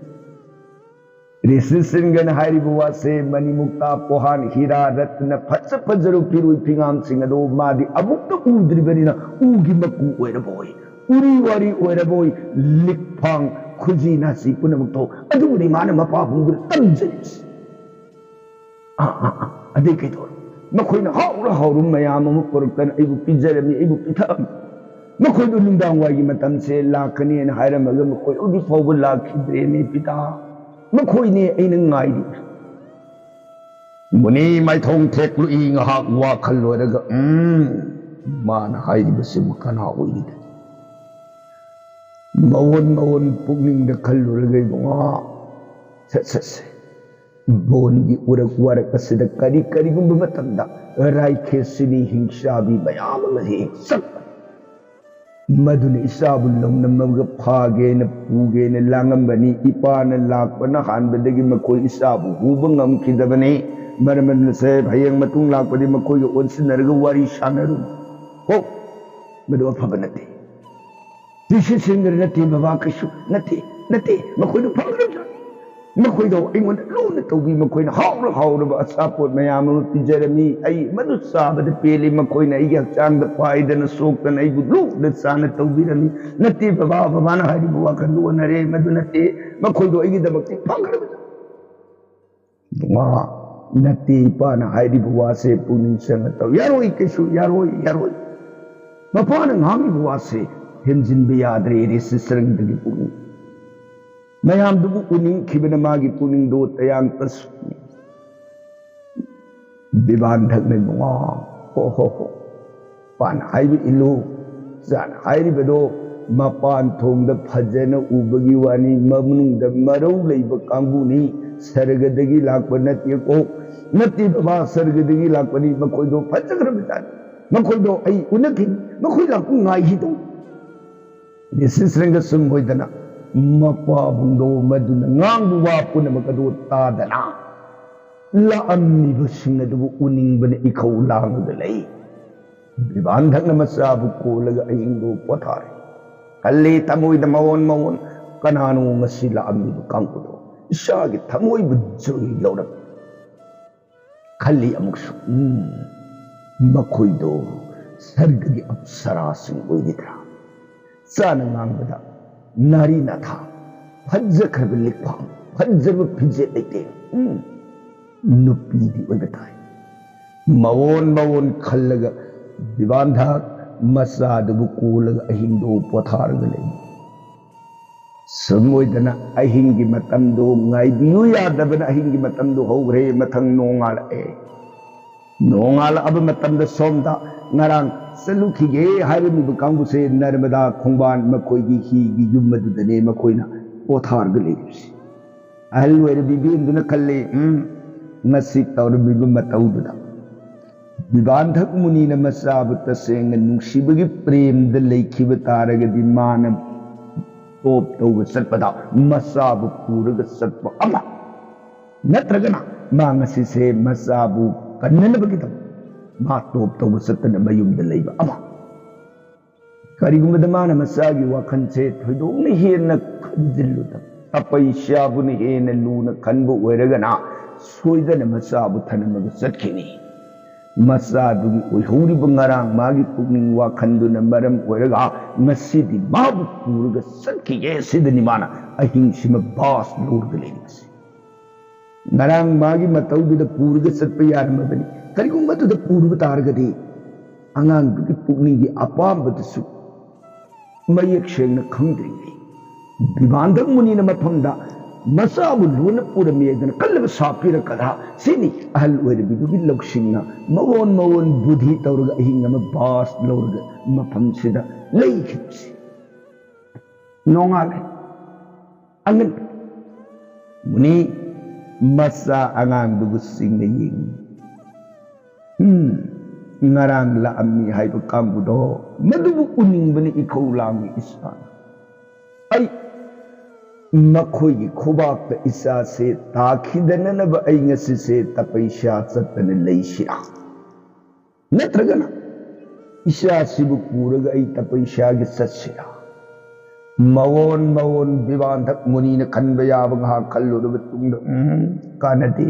ꯔꯤꯁꯤꯁꯤꯡꯒꯅ ꯍꯥꯏꯔꯤꯕ ꯋꯥꯁꯦ, ꯃꯅꯤꯃꯨꯛꯇꯥ, ꯄꯣꯍꯥꯟ, ꯍꯤꯔꯥ, ꯔꯠꯅ, ꯐꯖ ꯐꯖꯔꯕ ꯐꯤꯔꯣꯏ ꯐꯤꯉꯥꯝꯁꯤꯡ ꯑꯗꯣ ꯃꯥꯗꯤ ꯑꯃꯨꯛꯇ ꯎꯗ꯭ꯔꯤꯕꯅꯤꯅ ꯎꯒꯤ ꯃꯀꯨ ꯑꯣꯏꯔꯕꯣꯏ, ꯎꯔꯤ ꯋꯥꯔꯤ ꯑꯣꯏꯔꯕꯣꯏ, ꯂꯤꯛꯐꯥꯡ, ꯈꯨꯖꯤ ꯅꯥꯁꯤ ꯄꯨꯝꯅꯃꯛꯇꯣ ꯑꯗꯨꯕꯨꯅꯤ ꯃꯥꯅ ꯃꯄꯥ ꯐꯨꯡꯗꯨꯅ ꯇꯝꯖꯔꯤꯕꯁꯦ꯫ ꯑꯥ, ꯑꯥ, ꯑꯥ, ꯑꯗꯩ ꯀꯩꯗꯧꯔꯦ? ꯃꯈꯣꯏꯅ ꯍꯥꯎꯔ ꯍꯥꯎꯔꯕ ꯃꯌꯥꯝ ꯑꯃ ꯄꯨꯔꯛꯇꯅ ꯑꯩꯕꯨ ꯄꯤꯖꯔꯝꯃꯤ, ꯑꯩꯕꯨ ꯄꯤꯊꯛꯑꯝꯃꯤ꯫ ꯃꯈꯣꯏꯗꯣ ꯅꯨꯡꯗꯥꯡ ꯋꯥꯏꯒꯤ ꯃꯇꯝꯁꯦ ꯂꯥꯛꯀꯅꯤꯅ ꯍꯥꯏꯔꯝꯃꯒ ꯃꯈꯣꯏ ꯍꯧꯖꯤꯛ ꯐꯥꯎꯕ ꯂꯥꯛꯈꯤꯗ꯭ꯔꯦꯅꯦ ꯄꯤꯇꯥ꯫ ꯃꯈꯣꯏꯅꯦ ꯑꯩꯅ ꯉꯥꯏꯔꯤꯕ꯫ ꯃꯨꯅꯤ ꯃꯥꯏꯊꯣꯡ ꯊꯦꯛꯂꯨꯏ ꯉꯥꯏꯍꯥꯛ ꯋꯥꯈꯜ ꯂꯣꯏꯔꯒ, "ꯎꯝ, ꯃꯥꯅ ꯍꯥꯏꯔꯤꯕꯁꯤꯕꯨ ꯀꯅꯥ ꯑꯣꯏꯔꯤꯒꯦ?" ꯃꯑꯣꯟ ꯃꯑꯣꯟ ꯄꯨꯛꯅꯤꯡꯗ ꯈꯜꯂꯨꯔꯒ ꯏꯕꯨꯡꯉꯣ, ꯁꯠ ꯁꯠ ꯁꯦ, ꯕꯣꯟꯒꯤ ꯎꯔꯛ ꯋꯥꯔꯛ ꯑꯁꯤꯗ ꯀꯔꯤ ꯀꯔꯤꯒꯨꯝꯕ ꯃꯇꯝꯗ ꯔꯥꯏꯈꯦꯁꯤꯅꯤ ꯍꯤꯡꯆꯥꯕꯤ ꯃꯌꯥꯝ ꯑꯃ ꯍꯦꯛ ꯆꯪꯕ꯫ ꯃꯗꯨꯅ ꯏꯆꯥꯕꯨ ꯂꯧꯅꯝꯃꯒ ꯐꯥꯒꯦꯅ ꯄꯨꯒꯦꯅ ꯂꯥꯡꯉꯝꯕꯅꯤ꯫ ꯏꯄꯥꯅ ꯂꯥꯛꯄꯅ ꯍꯥꯟꯕꯗꯒꯤ ꯃꯈꯣꯏ ꯏꯆꯥꯕꯨ ꯍꯨꯕ ꯉꯝꯈꯤꯗꯕꯅꯤ꯫ ꯃꯔꯝ ꯑꯗꯨꯅ ꯁꯥꯍꯦꯕ, ꯍꯌꯦꯡ ꯃꯇꯨꯡ ꯂꯥꯛꯄꯗꯤ ꯃꯈꯣꯏꯒ ꯑꯣꯟꯁꯤꯟꯅꯔꯒ ꯋꯥꯔꯤ ꯁꯥꯟꯅꯔꯨ꯫ ꯍꯣ, ꯃꯗꯨ ꯑꯐꯕ ꯅꯠꯇꯦ꯫ ꯔꯤꯁꯤꯁꯤꯡꯅ ꯅꯠꯇꯦ ꯕꯕꯥ, ꯀꯩꯁꯨ ꯅꯠꯇꯦ, ꯅꯠꯇꯦ, ꯃꯈꯣꯏꯗꯨ ꯐꯒꯗꯕ ꯖꯥꯠꯅꯤ꯫ ꯃꯈꯣꯏꯗꯣ ꯑꯩꯉꯣꯟꯗ ꯂꯨꯅ ꯇꯧꯕꯤ, ꯃꯈꯣꯏꯅ ꯍꯥꯎꯔ ꯍꯥꯎꯔꯕ ꯑꯆꯥꯄꯣꯠ ꯃꯌꯥꯝ ꯑꯃ ꯄꯤꯖꯔꯝꯃꯤ꯫ ꯑꯩ ꯃꯗꯨ ꯆꯥꯕꯗ ꯄꯦꯜꯂꯤ꯫ ꯃꯈꯣꯏꯅ ꯑꯩꯒꯤ ꯍꯛꯆꯥꯡꯗ ꯄꯥꯏꯗꯅ ꯁꯣꯛꯇꯅ ꯑꯩꯕꯨ ꯂꯨꯅ ꯆꯥꯅ ꯇꯧꯕꯤꯔꯝꯃꯤ꯫ ꯅꯠꯇꯦ ꯕꯕꯥ, ꯕꯕꯥꯅ ꯍꯥꯏꯔꯤꯕ ꯋꯥꯈꯜꯗꯨ ꯑꯣꯟꯅꯔꯦ, ꯃꯗꯨ ꯅꯠꯇꯦ꯫ ꯃꯈꯣꯏꯗꯣ ꯑꯩꯒꯤꯗꯃꯛꯇꯤ ꯐꯒꯗꯕ ꯖꯥꯠꯅꯤ꯫ ꯃꯥ ꯅꯠꯇꯦ, ꯏꯄꯥꯅ ꯍꯥꯏꯔꯤꯕ ꯋꯥꯁꯦ ꯄꯨꯛꯅꯤꯡ ꯆꯪꯅ ꯇꯧ꯫ ꯌꯥꯔꯣꯏ, ꯀꯩꯁꯨ ꯌꯥꯔꯣꯏ, ꯌꯥꯔꯣꯏ꯫ ꯃꯄꯥꯅ ꯉꯥꯡꯂꯤꯕ ꯋꯥꯁꯦ ꯍꯦꯟꯖꯤꯟꯕ ꯌꯥꯗ꯭ꯔꯦ, ꯔꯤꯁꯤꯁꯔꯪꯗꯒꯤ ꯄꯨꯛꯅꯤꯡ꯫ ꯃꯌꯥꯝꯗꯨꯕꯨ ꯎꯅꯤꯡꯈꯤꯕꯅ ꯃꯥꯒꯤ ꯄꯨꯛꯅꯤꯡꯗꯣ ꯇꯌꯥꯡ ꯇꯁꯨ꯫ ꯕꯤꯕꯥꯟ ꯊꯛꯅ ꯅꯨꯡꯉꯥ, ꯍꯣ ꯍꯣ ꯍꯣ, ꯄꯥꯟ ꯍꯥꯏꯕ ꯏꯜꯂꯨ, ꯆꯥꯟ ꯍꯥꯏꯔꯤꯕꯗꯣ ꯃꯄꯥꯟ ꯊꯣꯡꯗ ꯐꯖꯅ ꯎꯕꯒꯤ ꯋꯥꯅꯤ, ꯃꯅꯨꯡꯗ ꯃꯔꯧ ꯂꯩꯕ ꯀꯥꯡꯕꯨꯅꯤ꯫ ꯁꯔꯒꯗꯒꯤ ꯂꯥꯛꯄ ꯅꯠꯇꯦꯀꯣ, ꯅꯠꯇꯦ ꯕꯕꯥ, ꯁꯔꯒꯗꯒꯤ ꯂꯥꯛꯄꯅꯤ꯫ ꯃꯈꯣꯏꯗꯣ ꯐꯖꯈ꯭ꯔꯕ ꯖꯥꯠꯅꯤ꯫ ꯃꯈꯣꯏꯗꯣ ꯑꯩ ꯎꯅꯈꯤꯅꯤ, ꯃꯈꯣꯏ ꯂꯥꯛꯄ ꯉꯥꯏꯈꯤꯗꯧ꯫ ꯃꯤꯁꯤꯁ ꯔꯪꯒꯁꯨꯝ ꯑꯣꯏꯗꯅ ꯃꯄꯥꯕꯨꯡꯗꯣ ꯃꯗꯨꯅ ꯉꯥꯡꯕ ꯋꯥ ꯄꯨꯝꯅꯃꯛ ꯑꯗꯨ ꯇꯥꯗꯅ ꯂꯥꯛꯑꯝꯃꯤꯕꯁꯤꯡ ꯑꯗꯨꯕꯨ ꯎꯅꯤꯡꯕꯅ ꯏꯈꯧ ꯂꯥꯡꯂꯒ ꯂꯩ꯫ ꯕꯤꯕꯥꯟ ꯊꯛꯅ ꯃꯆꯥꯕꯨ ꯀꯣꯜꯂꯒ ꯑꯍꯤꯡꯗꯨ ꯄꯣꯊꯥꯔꯦ꯫ ꯈꯜꯂꯤ ꯊꯃꯣꯏꯗ ꯃꯑꯣꯟ ꯃꯑꯣꯟ, "ꯀꯅꯥꯅꯣ ꯉꯁꯤ ꯂꯥꯛꯑꯝꯃꯤꯕ ꯀꯥꯡꯕꯨꯗꯣ? ꯏꯁꯥꯒꯤ ꯊꯃꯣꯏꯕꯨ ꯖꯣꯏ ꯂꯧꯔꯝꯃꯤ"꯫ ꯈꯜꯂꯤ ꯑꯃꯨꯛꯁꯨ, "ꯎꯝ, ꯃꯈꯣꯏꯗꯣ ꯁꯔꯒꯒꯤ ꯑꯞꯁꯔꯥꯁꯤꯡ ꯑꯣꯏꯒꯗ꯭ꯔꯥ? ꯆꯥꯅ ꯉꯥꯡꯕꯗ ꯅꯥꯔꯤ ꯅꯥꯊꯥ, ꯐꯖꯈ꯭ꯔꯕ ꯂꯤꯛꯐꯥꯝ, ꯐꯖꯕ ꯐꯤꯖꯦꯠ ꯂꯩꯇꯦꯡ, ꯎꯝ, ꯅꯨꯄꯤꯗꯤ ꯑꯣꯏꯕ ꯇꯥꯏ"꯫ ꯃꯑꯣꯟ ꯃꯑꯣꯟ ꯈꯜꯂꯒ ꯕꯤꯕꯥꯟꯙ ꯃꯆꯥꯗꯨꯕꯨ ꯀꯣꯜꯂꯒ ꯑꯍꯤꯡꯗꯣ ꯄꯣꯊꯥꯔꯒ ꯂꯩ꯫ ꯁꯨꯝ ꯑꯣꯏꯗꯅ ꯑꯍꯤꯡꯒꯤ ꯃꯇꯝꯗꯣ ꯉꯥꯏꯕꯤꯌꯨ ꯌꯥꯗꯕꯅ ꯑꯍꯤꯡꯒꯤ ꯃꯇꯝꯗꯣ ꯍꯧꯈ꯭ꯔꯦ꯫ ꯃꯊꯪ ꯅꯣꯡꯉꯥꯜꯂꯛꯑꯦ꯫ ꯅꯣꯡꯉꯥꯜꯂꯛꯑꯕ ꯃꯇꯝꯗ ꯁꯣꯝꯗ ꯉꯔꯥꯡ ꯆꯠꯂꯨꯈꯤꯒꯦ ꯍꯥꯏꯔꯝꯃꯤꯕ ꯀꯥꯡꯕꯨꯁꯦ ꯅꯔꯃꯗꯥ ꯈꯣꯡꯕꯥꯟ ꯃꯈꯣꯏꯒꯤ ꯍꯤꯒꯤ ꯌꯨꯝ ꯑꯗꯨꯗꯅꯦ ꯃꯈꯣꯏꯅ ꯄꯣꯊꯥꯔꯒ ꯂꯩꯔꯤꯕꯁꯦ꯫ ꯑꯍꯜ ꯑꯣꯏꯔꯕꯤ ꯏꯕꯦꯟꯗꯨꯅ ꯈꯜꯂꯤ, "ꯎꯝ, ꯉꯁꯤ ꯇꯧꯔꯝꯃꯤꯕ ꯃꯇꯧꯗꯨꯗ ꯕꯤꯕꯥꯟꯙꯛ ꯃꯨꯅꯤꯅ ꯃꯆꯥꯕꯨ ꯇꯁꯦꯡꯅ ꯅꯨꯡꯁꯤꯕꯒꯤ ꯄ꯭ꯔꯦꯝꯗ ꯂꯩꯈꯤꯕ ꯇꯥꯔꯒꯗꯤ ꯃꯥꯅ ꯇꯣꯞ ꯇꯧꯕ ꯆꯠꯄꯗ ꯃꯆꯥꯕꯨ ꯄꯨꯔꯒ ꯆꯠꯄ ꯑꯃ, ꯅꯠꯇ꯭ꯔꯒꯅ ꯃꯥ ꯉꯁꯤꯁꯦ ꯃꯆꯥꯕꯨ ꯀꯟꯅꯅꯕꯒꯤꯗꯃꯛ ꯃꯥ ꯇꯣꯞ ꯇꯧꯕ ꯆꯠꯇꯅ ꯃꯌꯨꯝꯗ ꯂꯩꯕ ꯑꯃ"꯫ ꯀꯔꯤꯒꯨꯝꯕꯗ ꯃꯥꯅ ꯃꯆꯥꯒꯤ ꯋꯥꯈꯜꯁꯦ ꯊꯣꯏꯗꯣꯛꯅ ꯍꯦꯟꯅ ꯈꯟꯖꯤꯜꯂꯨꯗꯕ, ꯇꯄꯩꯁ꯭ꯌꯥꯕꯨꯅ ꯍꯦꯟꯅ ꯂꯨꯅ ꯈꯟꯕ ꯑꯣꯏꯔꯒꯅ ꯁꯣꯏꯗꯅ ꯃꯆꯥꯕꯨ ꯊꯅꯝꯃꯒ ꯆꯠꯈꯤꯅꯤ꯫ ꯃꯆꯥꯗꯨꯒꯤ ꯑꯣꯏꯍꯧꯔꯤꯕ ꯉꯔꯥꯡ ꯃꯥꯒꯤ ꯄꯨꯛꯅꯤꯡ ꯋꯥꯈꯜꯗꯨꯅ ꯃꯔꯝ ꯑꯣꯏꯔꯒ ꯉꯁꯤꯗꯤ ꯃꯥꯕꯨ ꯄꯨꯔꯒ ꯆꯠꯈꯤꯒꯦ꯫ ꯁꯤꯗꯅꯤ ꯃꯥꯅ ꯑꯍꯤꯡꯁꯤꯃ ꯕꯥꯁ ꯂꯧꯔꯒ ꯂꯩꯔꯤꯕꯁꯦ꯫ ꯉꯔꯥꯡ ꯃꯥꯒꯤ ꯃꯇꯧꯗꯨꯗ ꯄꯨꯔꯒ ꯆꯠꯄ ꯌꯥꯔꯝꯃꯕꯅꯤ꯫ ꯀꯔꯤꯒꯨꯝꯕ ꯑꯗꯨꯗ ꯄꯨꯔꯨꯕ ꯇꯥꯔꯒꯗꯤ ꯑꯉꯥꯡꯗꯨꯒꯤ ꯄꯨꯛꯅꯤꯡꯒꯤ ꯑꯄꯥꯝꯕꯗꯨꯁꯨ ꯃꯌꯦꯛ ꯁꯦꯡꯅ ꯈꯪꯗ꯭ꯔꯤꯉꯩ ꯕꯤꯕꯥꯟꯗꯛ ꯃꯨꯅꯤꯅ ꯃꯐꯝꯗ ꯃꯆꯥꯕꯨ ꯂꯨꯅ ꯄꯨꯔꯝꯃꯤ ꯍꯥꯏꯗꯅ ꯀꯜꯂꯕ ꯁꯥꯞꯄꯤꯔ ꯀꯗꯥ? ꯁꯤꯅꯤ ꯑꯍꯜ ꯑꯣꯏꯔꯕꯤꯗꯨꯒꯤ ꯂꯧꯁꯤꯡꯅ ꯃꯑꯣꯟ ꯃꯑꯣꯟ ꯕꯨꯙꯤ ꯇꯧꯔꯒ ꯑꯍꯤꯡ ꯑꯃ ꯕꯥꯁ ꯂꯧꯔꯒ ꯃꯐꯝꯁꯤꯗ ꯂꯩꯈꯤꯕꯁꯤ꯫ ꯅꯣꯡꯉꯥꯜꯂꯦ꯫ ꯑꯉꯟ ꯃꯨꯅꯤ ꯃꯆꯥ ꯑꯉꯥꯡꯗꯨꯕꯨ ꯆꯤꯡꯅ ꯌꯦꯡꯉꯤ꯫ "ꯎꯝ, ꯉꯔꯥꯡ ꯂꯥꯛꯑꯝꯃꯤ ꯍꯥꯏꯕ ꯀꯥꯡꯕꯨꯗꯣ, ꯃꯗꯨꯕꯨ ꯎꯅꯤꯡꯕꯅ ꯏꯈꯧ ꯂꯥꯡꯉꯤ ꯏꯁꯥꯅ꯫ ꯑꯩ ꯃꯈꯣꯏꯒꯤ ꯈꯨꯕꯥꯛꯇ ꯏꯆꯥꯁꯦ ꯇꯥꯈꯤꯗꯅꯅꯕ ꯑꯩ ꯉꯁꯤꯁꯦ ꯇꯄꯩꯁꯥ ꯆꯠꯇꯅ ꯂꯩꯁꯤꯔꯥ? ꯅꯠꯇ꯭ꯔꯒꯅ ꯏꯆꯥꯁꯤꯕꯨ ꯄꯨꯔꯒ ꯑꯩ ꯇꯄꯩꯁꯥꯒꯤ ꯆꯠꯁꯤꯔꯥ?" ꯃꯑꯣꯟ ꯃꯑꯣꯟ ꯕꯤꯕꯥꯟꯗꯛ ꯃꯨꯅꯤꯅ ꯈꯟꯕ ꯌꯥꯕ ꯉꯥꯏꯍꯥꯛ ꯈꯜꯂꯨꯔꯕ ꯇꯨꯡꯗ, "ꯎꯝ, ꯀꯥꯟꯅꯗꯦ꯫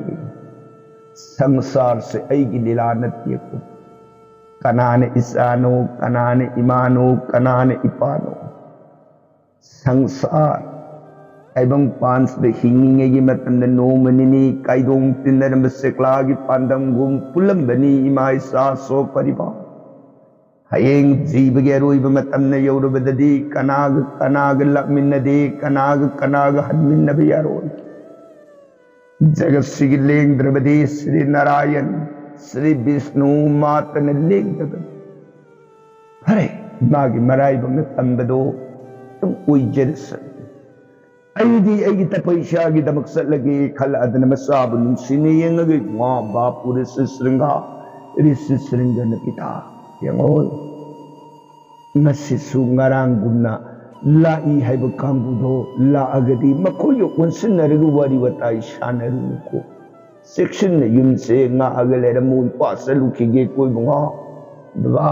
ꯁꯪꯁꯥꯔꯁꯦ ꯑꯩꯒꯤ ꯂꯤꯂꯥ ꯅꯠꯇꯦꯀꯣ꯫ ꯀꯅꯥꯅ ꯏꯆꯥꯅꯣ, ꯀꯅꯥꯅ ꯏꯃꯥꯅꯣ, ꯀꯅꯥꯅ ꯏꯄꯥꯅꯣ? ꯁꯪꯁꯥꯔ ꯇꯥꯏꯕꯪ ꯄꯥꯟꯁꯤꯗ ꯍꯤꯡꯂꯤꯉꯩꯒꯤ ꯃꯇꯝꯗ ꯅꯣꯡꯃ ꯅꯤꯅꯤ ꯀꯥꯏꯗꯣꯡ ꯇꯤꯟꯅꯔꯝꯕ ꯆꯦꯛꯂꯥꯒꯤ ꯄꯥꯟꯗꯝꯒꯨꯝ ꯄꯨꯜꯂꯝꯕꯅꯤ ꯏꯃꯥ ꯏꯆꯥ ꯁꯣ ꯄꯔꯤꯕꯥꯔ꯫ ꯍꯌꯦꯡ ꯖꯤꯕꯒꯤ ꯑꯔꯣꯏꯕ ꯃꯇꯝꯅ ꯌꯧꯔꯕꯗꯗꯤ ꯀꯅꯥꯒ ꯀꯅꯥꯒ ꯂꯥꯛꯃꯤꯟꯅꯗꯦ, ꯀꯅꯥꯒ ꯀꯅꯥꯒ ꯍꯟꯃꯤꯟꯅꯕ ꯌꯥꯔꯣꯏ꯫ ꯖꯒꯠꯁꯤꯒꯤ ꯂꯦꯡꯗ꯭ꯔꯕꯗꯤ ꯁ꯭ꯔꯤ ꯅꯥꯔꯥꯌꯟ, ꯁ꯭ꯔꯤ ꯕꯤꯁꯅꯨ ꯃꯥꯇꯅ ꯂꯦꯡꯗꯕꯅꯤ꯫ ꯐꯔꯦ, ꯃꯥꯒꯤ ꯃꯔꯥꯏꯕꯛꯅ ꯇꯝꯕꯗꯣ ꯑꯗꯨꯝ ꯑꯣꯏꯖꯔꯁꯅꯨ꯫ ꯑꯩꯗꯤ ꯑꯩꯒꯤ ꯇꯄꯩꯁꯥꯒꯤꯗꯃꯛ ꯆꯠꯂꯒꯦ ꯈꯜꯂꯛꯑꯗꯅ ꯃꯆꯥꯕꯨ ꯅꯨꯡꯁꯤꯅ ꯌꯦꯡꯉꯒ, ꯏꯃꯥ ꯕꯥꯄꯨ ꯔꯤꯁꯤ ꯁ꯭ꯔꯤꯡꯒ, ꯔꯤꯁꯤ ꯁ꯭ꯔꯤꯡꯒꯅ ꯄꯤꯇꯥ, ꯌꯦꯡꯉꯣ, ꯉꯁꯤꯁꯨ ꯉꯔꯥꯡꯒꯨꯝꯅ ꯂꯥꯛꯏ ꯍꯥꯏꯕ ꯀꯥꯡꯕꯨꯗꯣ ꯂꯥꯛꯑꯒꯗꯤ ꯃꯈꯣꯏꯒ ꯑꯣꯟꯁꯤꯟꯅꯔꯒ ꯋꯥꯔꯤ ꯋꯥꯇꯥꯏ ꯁꯥꯟꯅꯔꯨꯀꯣ꯫ ꯆꯦꯛꯁꯤꯟꯅ ꯌꯨꯝꯁꯦ ꯉꯥꯛꯑꯒ ꯂꯩꯔꯝꯃꯨ, ꯏꯄꯥ ꯆꯠꯂꯨꯈꯤꯒꯦ ꯀꯣꯏꯕ ꯉꯥ꯫ ꯕꯕꯥ,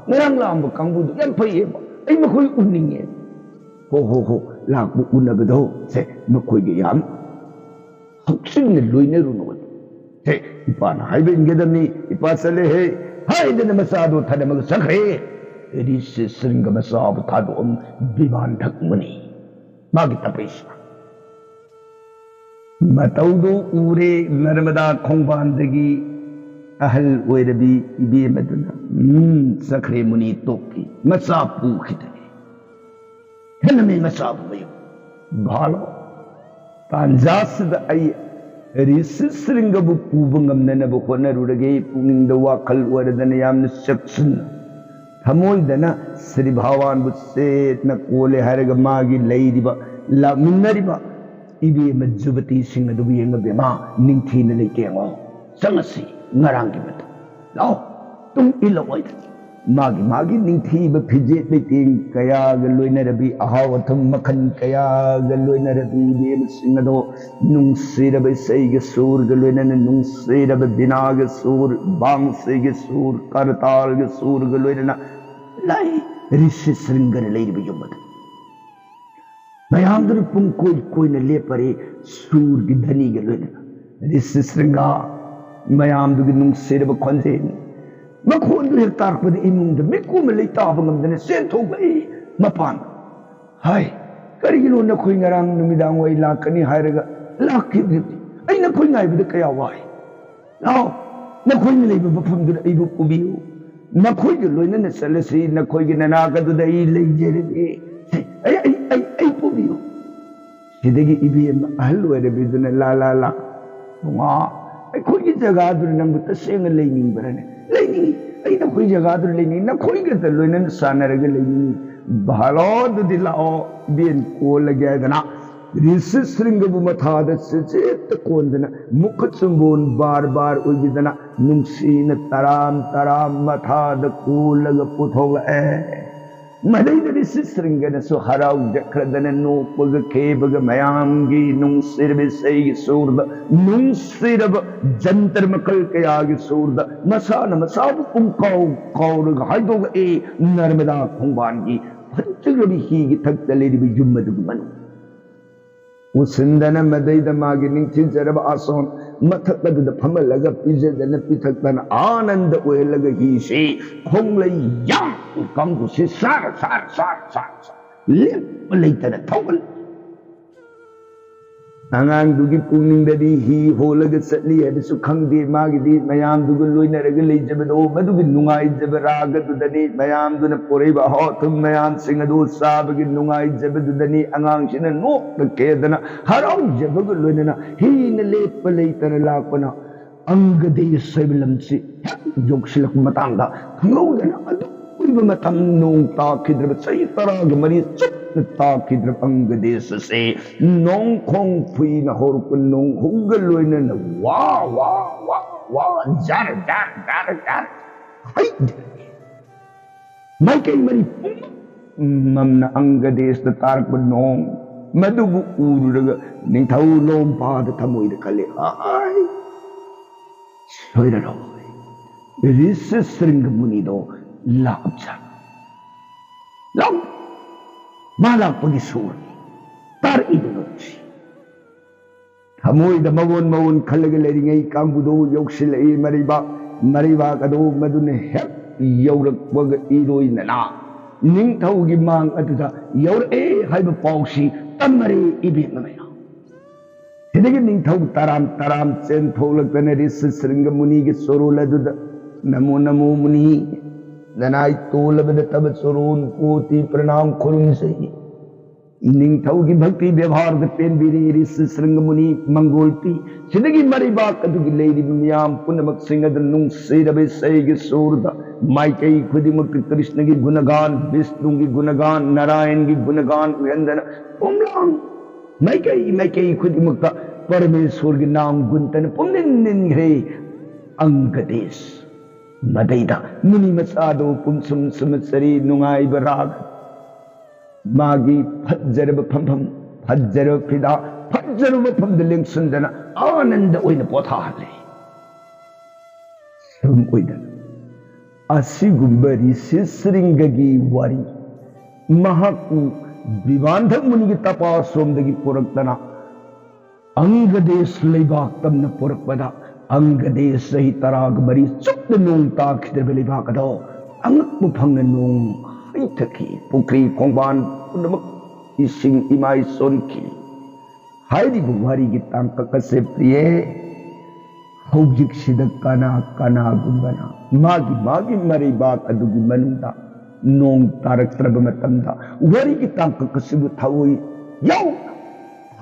ꯉꯔꯥꯡ ꯂꯥꯛꯑꯝꯕ ꯀꯥꯡꯕꯨꯗꯣ ꯌꯥꯝ ꯐꯩꯌꯦꯕ, ꯑꯩ ꯃꯈꯣꯏ ꯎꯅꯤꯡꯉꯦ꯫ ꯍꯣ ꯍꯣ ꯍꯣ, ꯂꯥꯛꯄ ꯎꯅꯕꯗꯣ ꯁꯦ ꯃꯈꯣꯏꯒ ꯌꯥꯝ ꯍꯛꯆꯤꯟꯅ ꯂꯣꯏꯅꯔꯨꯅꯨ꯫ ꯍꯦ, ꯏꯄꯥꯅ ꯍꯥꯏꯕ ꯏꯟꯒꯗꯕꯅꯤ, ꯏꯄꯥ ꯆꯠꯂꯦ ꯍꯦ ꯍꯥꯏꯗꯅ ꯃꯆꯥꯗꯣ ꯊꯅꯝꯃꯒ ꯆꯠꯈ꯭ꯔꯦ꯫ ꯔꯤꯁꯤ ꯁ꯭ꯔꯤꯡꯒ ꯃꯆꯥꯕꯨ ꯊꯥꯗꯣꯛꯑꯝ ꯕꯤꯕꯥꯟ ꯙꯛ ꯃꯨꯅꯤ꯫ ꯃꯥꯒꯤ ꯇꯄꯩꯁꯥ꯫ ꯃꯇꯧꯗꯨ ꯎꯔꯦ ꯅꯔꯃꯗꯥ ꯈꯣꯡꯕꯥꯟꯗꯒꯤ ꯑꯍꯜ ꯑꯣꯏꯔꯕꯤ ꯏꯕꯦꯝ ꯑꯗꯨꯅ, "ꯎꯝ, ꯆꯠꯈ꯭ꯔꯦ ꯃꯨꯅꯤ ꯇꯣꯛꯀꯤ, ꯃꯆꯥ ꯄꯨꯈꯤꯗ꯭ꯔꯦ꯫ ꯊꯅꯝꯃꯦ ꯃꯆꯥꯕꯨ ꯃꯌꯨꯝ꯫ ꯚꯥꯂꯣ, ꯇꯥꯟꯖꯥꯁꯤꯗ ꯑꯩ ꯔꯤꯁꯤ ꯁ꯭ꯔꯤꯡꯒꯕꯨ ꯄꯨꯕ ꯉꯝꯅꯅꯕ ꯍꯣꯠꯅꯔꯨꯔꯒꯦ꯫ ꯄꯨꯛꯅꯤꯡꯗ ꯋꯥꯈꯜ ꯑꯣꯏꯔꯗꯅ ꯌꯥꯝꯅ ꯆꯦꯛꯁꯤꯟꯅ, ꯊꯃꯣꯏꯗꯅ ꯁ꯭ꯔꯤ ꯚꯒꯋꯥꯟꯕꯨ ꯆꯦꯠꯅ ꯀꯣꯜꯂꯦ ꯍꯥꯏꯔꯒ ꯃꯥꯒꯤ ꯂꯩꯔꯤꯕ, ꯂꯥꯛꯃꯤꯟꯅꯔꯤꯕ ꯏꯕꯦꯝꯃ ꯖꯨꯕꯇꯤꯁꯤꯡ ꯑꯗꯨꯕꯨ ꯌꯦꯡꯉ, "ꯕꯦꯝꯃ, ꯅꯤꯡꯊꯤꯅ ꯂꯩꯇꯦꯡꯉꯣ, ꯆꯪꯉꯁꯤ ꯉꯔꯥꯡꯒꯤ ꯃꯇꯧ, ꯂꯥꯛꯑꯣ, ꯇꯨꯡ ꯏꯜꯂꯛꯑꯣꯏꯗ"꯫ ꯃꯥꯒꯤ ꯃꯥꯒꯤ ꯅꯤꯡꯊꯤꯕ ꯐꯤꯖꯦꯠ ꯂꯩꯇꯦꯡ ꯀꯌꯥꯒ ꯂꯣꯏꯅꯔꯕꯤ, ꯑꯍꯥꯎ ꯑꯊꯨꯝ ꯃꯈꯜ ꯀꯌꯥꯒ ꯂꯣꯏꯅꯔꯕꯤ ꯏꯕꯦꯝꯃꯁꯤꯡ ꯑꯗꯣ ꯅꯨꯡꯁꯤꯔꯕ ꯏꯁꯩꯒꯤ ꯁꯨꯔꯒ ꯂꯣꯏꯅꯅ, ꯅꯨꯡꯁꯤꯔꯕ ꯕꯤꯅꯥꯒꯤ ꯁꯨꯔ, ꯕꯥꯡꯁꯤꯒꯤ ꯁꯨꯔ, ꯀꯔꯇꯥꯜꯒꯤ ꯁꯨꯔꯒ ꯂꯣꯏꯅꯅ ꯂꯥꯛꯏ ꯔꯤꯁꯤ ꯁ꯭ꯔꯤꯡꯒꯅ ꯂꯩꯔꯤꯕ ꯌꯨꯝ ꯑꯗꯨ꯫ ꯃꯌꯥꯝꯗꯨꯅ ꯄꯨꯡ ꯀꯣꯏ ꯀꯣꯏꯅ ꯂꯦꯞꯄꯔꯦ, ꯁꯨꯔꯒꯤ ꯙꯅꯤꯒ ꯂꯣꯏꯅꯅ꯫ ꯔꯤꯁꯤ ꯁ꯭ꯔꯤꯡꯒ ꯃꯌꯥꯝꯗꯨꯒꯤ ꯅꯨꯡꯁꯤꯔꯕ ꯈꯣꯟꯖꯦꯜ ꯃꯈꯣꯟꯗꯨ ꯍꯦꯛ ꯇꯥꯔꯛꯄꯗ ꯏꯃꯨꯡꯗ ꯃꯤꯀꯨꯞ ꯑꯃ ꯂꯩꯇꯥꯕ ꯉꯝꯗꯅ ꯆꯦꯟꯊꯣꯛꯂꯛꯏ ꯃꯄꯥꯟ꯫ "ꯍꯥꯏ, ꯀꯔꯤꯒꯤꯅꯣ ꯅꯈꯣꯏ ꯉꯔꯥꯡ ꯅꯨꯃꯤꯗꯥꯡ ꯋꯥꯏ ꯂꯥꯛꯀꯅꯤ ꯍꯥꯏꯔꯒ ꯂꯥꯛꯈꯤꯗ꯭ꯔꯤꯕꯗꯤ? ꯑꯩ ꯅꯈꯣꯏ ꯉꯥꯏꯕꯗ ꯀꯌꯥ ꯋꯥꯏ꯫ ꯂꯥꯛꯑꯣ, ꯅꯈꯣꯏꯅ ꯂꯩꯕ ꯃꯐꯝꯗꯨꯗ ꯑꯩꯕꯨ ꯄꯨꯕꯤꯌꯨ꯫ ꯅꯈꯣꯏꯒ ꯂꯣꯏꯅꯅ ꯆꯠꯂꯁꯤ, ꯅꯈꯣꯏꯒꯤ ꯅꯅꯥꯛ ꯑꯗꯨꯗ ꯑꯩ ꯂꯩꯖꯔꯒꯦ꯫ ꯑꯩ, ꯑꯩ, ꯑꯩ, ꯑꯩ ꯄꯨꯕꯤꯌꯨ"꯫ ꯁꯤꯗꯒꯤ ꯏꯕꯦꯝꯃ ꯑꯍꯜ ꯑꯣꯏꯔꯕꯤꯗꯨꯅ, "ꯂꯥ, ꯂꯥ, ꯂꯥ, ꯏꯕꯨꯡꯉꯣ, ꯑꯩꯈꯣꯏꯒꯤ ꯖꯒꯥꯗꯨꯗ ꯅꯪꯕꯨ ꯇꯁꯦꯡꯅ ꯂꯩꯅꯤꯡꯕ꯭ꯔꯅꯦ?" "ꯂꯩꯅꯤꯡꯉꯤ, ꯑꯩ ꯅꯈꯣꯏ ꯖꯒꯥꯗꯨꯗ ꯂꯩꯅꯤꯡꯉꯤ, ꯅꯈꯣꯏꯒꯇ ꯂꯣꯏꯅꯅ ꯆꯥꯟꯅꯔꯒ ꯂꯩꯅꯤꯡꯉꯤ"꯫ "ꯚꯥꯂꯣ, ꯑꯗꯨꯗꯤ ꯂꯥꯛꯑꯣ, ꯏꯕꯦꯟ ꯀꯣꯜꯂꯒꯦ" ꯍꯥꯏꯗꯅ ꯔꯤꯁꯤ ꯁ꯭ꯔꯤꯡꯒꯕꯨ ꯃꯊꯥꯗ ꯆꯦꯆꯦꯠꯇ ꯀꯣꯟꯗꯅ, ꯃꯨꯈ ꯆꯨꯝꯕꯣꯟ ꯕꯥꯔ ꯕꯥꯔ ꯑꯣꯏꯕꯤꯗꯅ, ꯅꯨꯡꯁꯤꯅ ꯇꯔꯥꯝ ꯇꯔꯥꯝ ꯃꯊꯥꯗ ꯀꯣꯜꯂꯒ ꯄꯨꯊꯣꯛꯂꯛꯑꯦ꯫ ꯃꯗꯩꯗ ꯔꯤꯁꯤ ꯁ꯭ꯔꯤꯡꯒꯅꯁꯨ ꯍꯔꯥꯎꯖꯈ꯭ꯔꯗꯅ ꯅꯣꯛꯄꯒ ꯈꯦꯕꯒ ꯃꯌꯥꯝꯒꯤ ꯅꯨꯡꯁꯤꯔꯕ ꯏꯁꯩꯒꯤ ꯁꯨꯔꯗ, ꯅꯨꯡꯁꯤꯔꯕ ꯖꯟꯇꯔ ꯃꯈꯜ ꯀꯌꯥꯒꯤ ꯁꯨꯔꯗ ꯃꯁꯥꯅ ꯃꯁꯥꯕꯨ ꯄꯨꯡꯀꯥꯎ ꯀꯥꯎꯔꯒ ꯍꯥꯏꯗꯣꯛꯂꯛꯏ, ꯅꯔꯃꯗꯥ ꯈꯣꯡꯕꯥꯟꯒꯤ ꯐꯖꯈ꯭ꯔꯕ ꯍꯤꯒꯤ ꯊꯛꯇ ꯂꯩꯔꯤꯕ ꯌꯨꯝ ꯑꯗꯨꯒꯤ ꯃꯅꯨꯡ꯫ ꯎꯁꯤꯟꯗꯅ ꯃꯗꯩꯗ ꯃꯥꯒꯤ ꯅꯤꯡꯊꯤꯖꯔꯕ ꯑꯥꯁꯣꯟ ꯃꯊꯛ ꯑꯗꯨꯗ ꯐꯝꯍꯜꯂꯒ ꯄꯤꯖꯗꯅ ꯄꯤꯊꯛꯇꯅ ꯑꯥꯅꯟꯗ ꯑꯣꯏꯍꯜꯂꯒ ꯍꯤꯁꯤ ꯈꯣꯡꯂꯩ ꯌꯥꯝ ꯀꯥꯡꯕꯨꯁꯤ ꯁꯥꯔ ꯁꯥꯔ ꯁꯥꯔ ꯁꯥꯔ ꯁꯥꯔ ꯂꯦꯞꯄ ꯂꯩꯇꯅ ꯊꯧꯒꯜ꯫ ꯑꯉꯥꯡꯗꯨꯒꯤ ꯄꯨꯛꯅꯤꯡꯗꯗꯤ ꯍꯤ ꯍꯣꯜꯂꯒ ꯆꯠꯂꯤ ꯍꯥꯏꯕꯁꯨ ꯈꯪꯗꯦ꯫ ꯃꯥꯒꯤꯗꯤ ꯃꯌꯥꯝꯗꯨꯒ ꯂꯣꯏꯅꯔꯒ ꯂꯩꯖꯕꯗꯣ, ꯃꯗꯨꯒꯤ ꯅꯨꯡꯉꯥꯏꯖꯕ ꯔꯥꯒꯗꯨꯗꯅꯤ꯫ ꯃꯌꯥꯝꯗꯨꯅ ꯄꯣꯔꯛꯏꯕ ꯑꯍꯥꯎ ꯑꯊꯨꯝ ꯃꯌꯥꯝꯁꯤꯡ ꯑꯗꯨ ꯆꯥꯕꯒꯤ ꯅꯨꯡꯉꯥꯏꯖꯕꯗꯨꯗꯅꯤ꯫ ꯑꯉꯥꯡꯁꯤꯅ ꯅꯣꯛꯇ ꯀꯦꯗꯅ ꯍꯔꯥꯎꯖꯕꯒ ꯂꯣꯏꯅꯅ ꯍꯤꯅ ꯂꯦꯞꯄ ꯂꯩꯇꯅ ꯂꯥꯛꯄꯅ ꯑꯪꯒꯗꯦꯁ ꯍꯥꯏꯕ ꯂꯝꯁꯤ ꯍꯦꯛ ꯌꯧꯁꯤꯜꯂꯛꯄ ꯃꯇꯥꯡꯗ, ꯈꯪꯍꯧꯗꯅ ꯑꯗꯨ ꯀꯨꯏꯕ ꯃꯇꯝ ꯅꯣꯡ ꯇꯥꯈꯤꯗ꯭ꯔꯕ, ꯆꯍꯤ ꯇꯔꯥꯒ ꯃꯔꯤ ꯆꯨꯞꯅ ꯇꯥꯈꯤꯗ꯭ꯔꯕ ꯑꯪꯒꯗꯦꯁ ꯑꯁꯤ ꯅꯣꯡꯈꯣꯡ ꯐꯨꯏꯅ ꯍꯧꯔꯛꯄ ꯅꯣꯡꯍꯧꯒ ꯂꯣꯏꯅꯅ ꯋꯥ ꯋꯥ ꯋꯥ ꯋꯥ, ꯖꯔ ꯖꯔ ꯖꯔ ꯖꯔ ꯍꯩ ꯃꯥꯏꯀꯩ ꯃꯔꯤ ꯄꯨꯝꯃꯝꯅ ꯑꯪꯒꯗꯦꯁꯇ ꯇꯥꯔꯛꯄ ꯅꯣꯡ ꯃꯗꯨꯕꯨ ꯎꯔꯨꯔꯒ ꯅꯤꯡꯊꯧ ꯂꯣꯝꯄꯥꯗ ꯊꯃꯣꯏꯗ ꯈꯜꯂꯤ, "ꯑꯥꯏ, ꯁꯣꯏꯔꯔꯣꯏ, ꯔꯤꯁꯤ ꯁ꯭ꯔꯤꯡꯒ ꯃꯨꯅꯤꯗꯣ ꯂꯥꯛꯑꯕꯖꯥꯠꯅꯤ꯫ ꯂꯥꯛ, ꯃꯥ ꯂꯥꯛꯄꯒꯤ ꯁꯣꯔ ꯇꯥꯔꯛꯏꯕ ꯅꯣꯡꯁꯤ"꯫ ꯊꯃꯣꯏꯗ ꯃꯑꯣꯟ ꯃꯑꯣꯟ ꯈꯜꯂꯒ ꯂꯩꯔꯤꯉꯩ ꯀꯥꯡꯕꯨꯗꯨ ꯌꯧꯁꯤꯜꯂꯛꯏ ꯃꯔꯩꯕꯥꯛ꯫ ꯃꯔꯩꯕꯥꯛ ꯑꯗꯨ ꯃꯗꯨꯅ ꯍꯦꯛ ꯌꯧꯔꯛꯄꯒ ꯏꯔꯣꯏꯅꯅ ꯅꯤꯡꯊꯧꯒꯤ ꯃꯥꯡ ꯑꯗꯨꯗ ꯌꯧꯔꯛꯑꯦ ꯍꯥꯏꯕ ꯄꯥꯎꯁꯤ ꯇꯝꯅꯔꯦ ꯏꯕꯦꯝꯃ ꯃꯌꯥꯝ꯫ ꯁꯤꯗꯒꯤ ꯅꯤꯡꯊꯧ ꯇꯔꯥꯝ ꯇꯔꯥꯝ ꯆꯦꯟꯊꯣꯛꯂꯛꯇꯅ ꯔꯤꯁꯤ ꯁ꯭ꯔꯤꯡꯒ ꯃꯨꯅꯤꯒꯤ ꯆꯣꯔꯣꯜ ꯑꯗꯨꯗ, "ꯅꯃꯣ ꯅꯃꯣ ꯃꯨꯅꯤ, ꯅꯅꯥꯏ ꯇꯣꯜꯂꯕ ꯅꯠꯇꯕ ꯆꯣꯔꯣꯟ ꯀꯣꯇꯤ ꯄ꯭ꯔꯅꯥꯝ ꯈꯨꯔꯨꯝꯖꯩ꯫ ꯅꯤꯡꯊꯧꯒꯤ ꯚꯛꯇꯤ ꯕꯦꯕꯥꯔꯗ ꯄꯦꯟꯕꯤꯔꯤ ꯔꯤꯁꯤ ꯁ꯭ꯔꯤꯡꯒ ꯃꯨꯅꯤ ꯃꯪꯒꯣꯜ ꯄꯤ꯫ ꯁꯤꯗꯒꯤ ꯃꯔꯩꯕꯥꯛ ꯑꯗꯨꯒꯤ ꯂꯩꯔꯤꯕ ꯃꯤꯌꯥꯝ ꯄꯨꯝꯅꯃꯛꯁꯤꯡ ꯑꯗꯨ ꯅꯨꯡꯁꯤꯔꯕ ꯏꯁꯩꯒꯤ ꯁꯨꯔꯗ ꯃꯥꯏꯀꯩ ꯈꯨꯗꯤꯡꯃꯛꯇ ꯀ꯭ꯔꯤꯁꯅꯒꯤ ꯒꯨꯅꯒꯥꯟ, ꯕꯤꯁꯅꯨꯒꯤ ꯒꯨꯅꯒꯥꯟ, ꯅꯥꯔꯥꯌꯟꯒꯤ ꯒꯨꯅꯒꯥꯟ ꯑꯣꯏꯍꯟꯗꯅ ꯄꯨꯝꯂꯥꯡ ꯃꯥꯏꯀꯩ ꯃꯥꯏꯀꯩ ꯈꯨꯗꯤꯡꯃꯛꯇ ꯄꯔꯃꯦꯁꯣꯔꯒꯤ ꯅꯥꯝ ꯒꯨꯟꯇꯅ ꯄꯨꯝꯅꯤꯟ ꯅꯤꯟꯈ꯭ꯔꯦ ꯑꯪꯒꯗꯦꯁ꯫ ꯃꯗꯩꯗ ꯃꯨꯅꯤ ꯃꯆꯥꯗꯨ ꯄꯨꯝꯁꯨꯝ ꯁꯨꯝꯍꯠꯆꯔꯤ ꯅꯨꯡꯉꯥꯏꯕ ꯔꯥꯒ꯫ ꯃꯥꯒꯤ ꯐꯖꯔꯕ ꯐꯝꯐꯝ, ꯐꯖꯔꯕ ꯐꯤꯗꯥ, ꯐꯖꯔꯕ ꯃꯐꯝꯗ ꯂꯦꯡꯁꯤꯟꯗꯅ ꯑꯥꯅꯟꯗ ꯑꯣꯏꯅ ꯄꯣꯊꯥꯍꯜꯂꯤ꯫ ꯁꯨꯝ ꯑꯣꯏꯗꯅ ꯑꯁꯤꯒꯨꯝꯕ ꯔꯤꯁꯤ ꯁ꯭ꯔꯤꯡꯒꯒꯤ ꯋꯥꯔꯤ ꯃꯍꯥꯛꯄꯨ ꯕꯤꯕꯥꯟꯙ ꯃꯨꯅꯤꯒꯤ ꯇꯄꯥꯁꯣꯝꯗꯒꯤ ꯄꯨꯔꯛꯇꯅ ꯑꯪꯒꯗꯦꯁ ꯂꯩꯕꯥꯛ ꯇꯝꯅ ꯄꯨꯔꯛꯄꯗ, ꯑꯪꯒꯗꯦꯁ ꯆꯍꯤ ꯇꯔꯥꯒ ꯃꯔꯤ ꯆꯨꯞꯅ ꯅꯣꯡ ꯇꯥꯈꯤꯗ꯭ꯔꯕ ꯂꯩꯕꯥꯛ ꯑꯗꯣ ꯑꯉꯛꯄ ꯐꯪꯅ ꯅꯣꯡ ꯍꯩꯊꯈꯤ꯫ ꯄꯨꯈ꯭ꯔꯤ ꯈꯣꯡꯕꯥꯟ ꯄꯨꯝꯅꯃꯛ ꯏꯁꯤꯡ ꯏꯃꯥꯏ ꯆꯣꯟꯈꯤ꯫ ꯍꯥꯏꯔꯤꯕ ꯋꯥꯔꯤꯒꯤ ꯇꯥꯡꯀꯛ ꯑꯁꯦ, ꯄ꯭ꯔꯤꯌꯦ, ꯍꯧꯖꯤꯛꯁꯤꯗ ꯀꯅꯥ ꯀꯅꯥꯒꯨꯝꯕꯅ ꯃꯥꯒꯤ ꯃꯥꯒꯤ ꯃꯔꯩꯕꯥꯛ ꯑꯗꯨꯒꯤ ꯃꯅꯨꯡꯗ ꯅꯣꯡ ꯇꯥꯔꯛꯇ꯭ꯔꯕ ꯃꯇꯝꯗ, ꯋꯥꯔꯤꯒꯤ ꯇꯥꯡꯀꯛ ꯑꯁꯤꯕꯨ ꯊꯑꯣꯏ ꯌꯥꯎ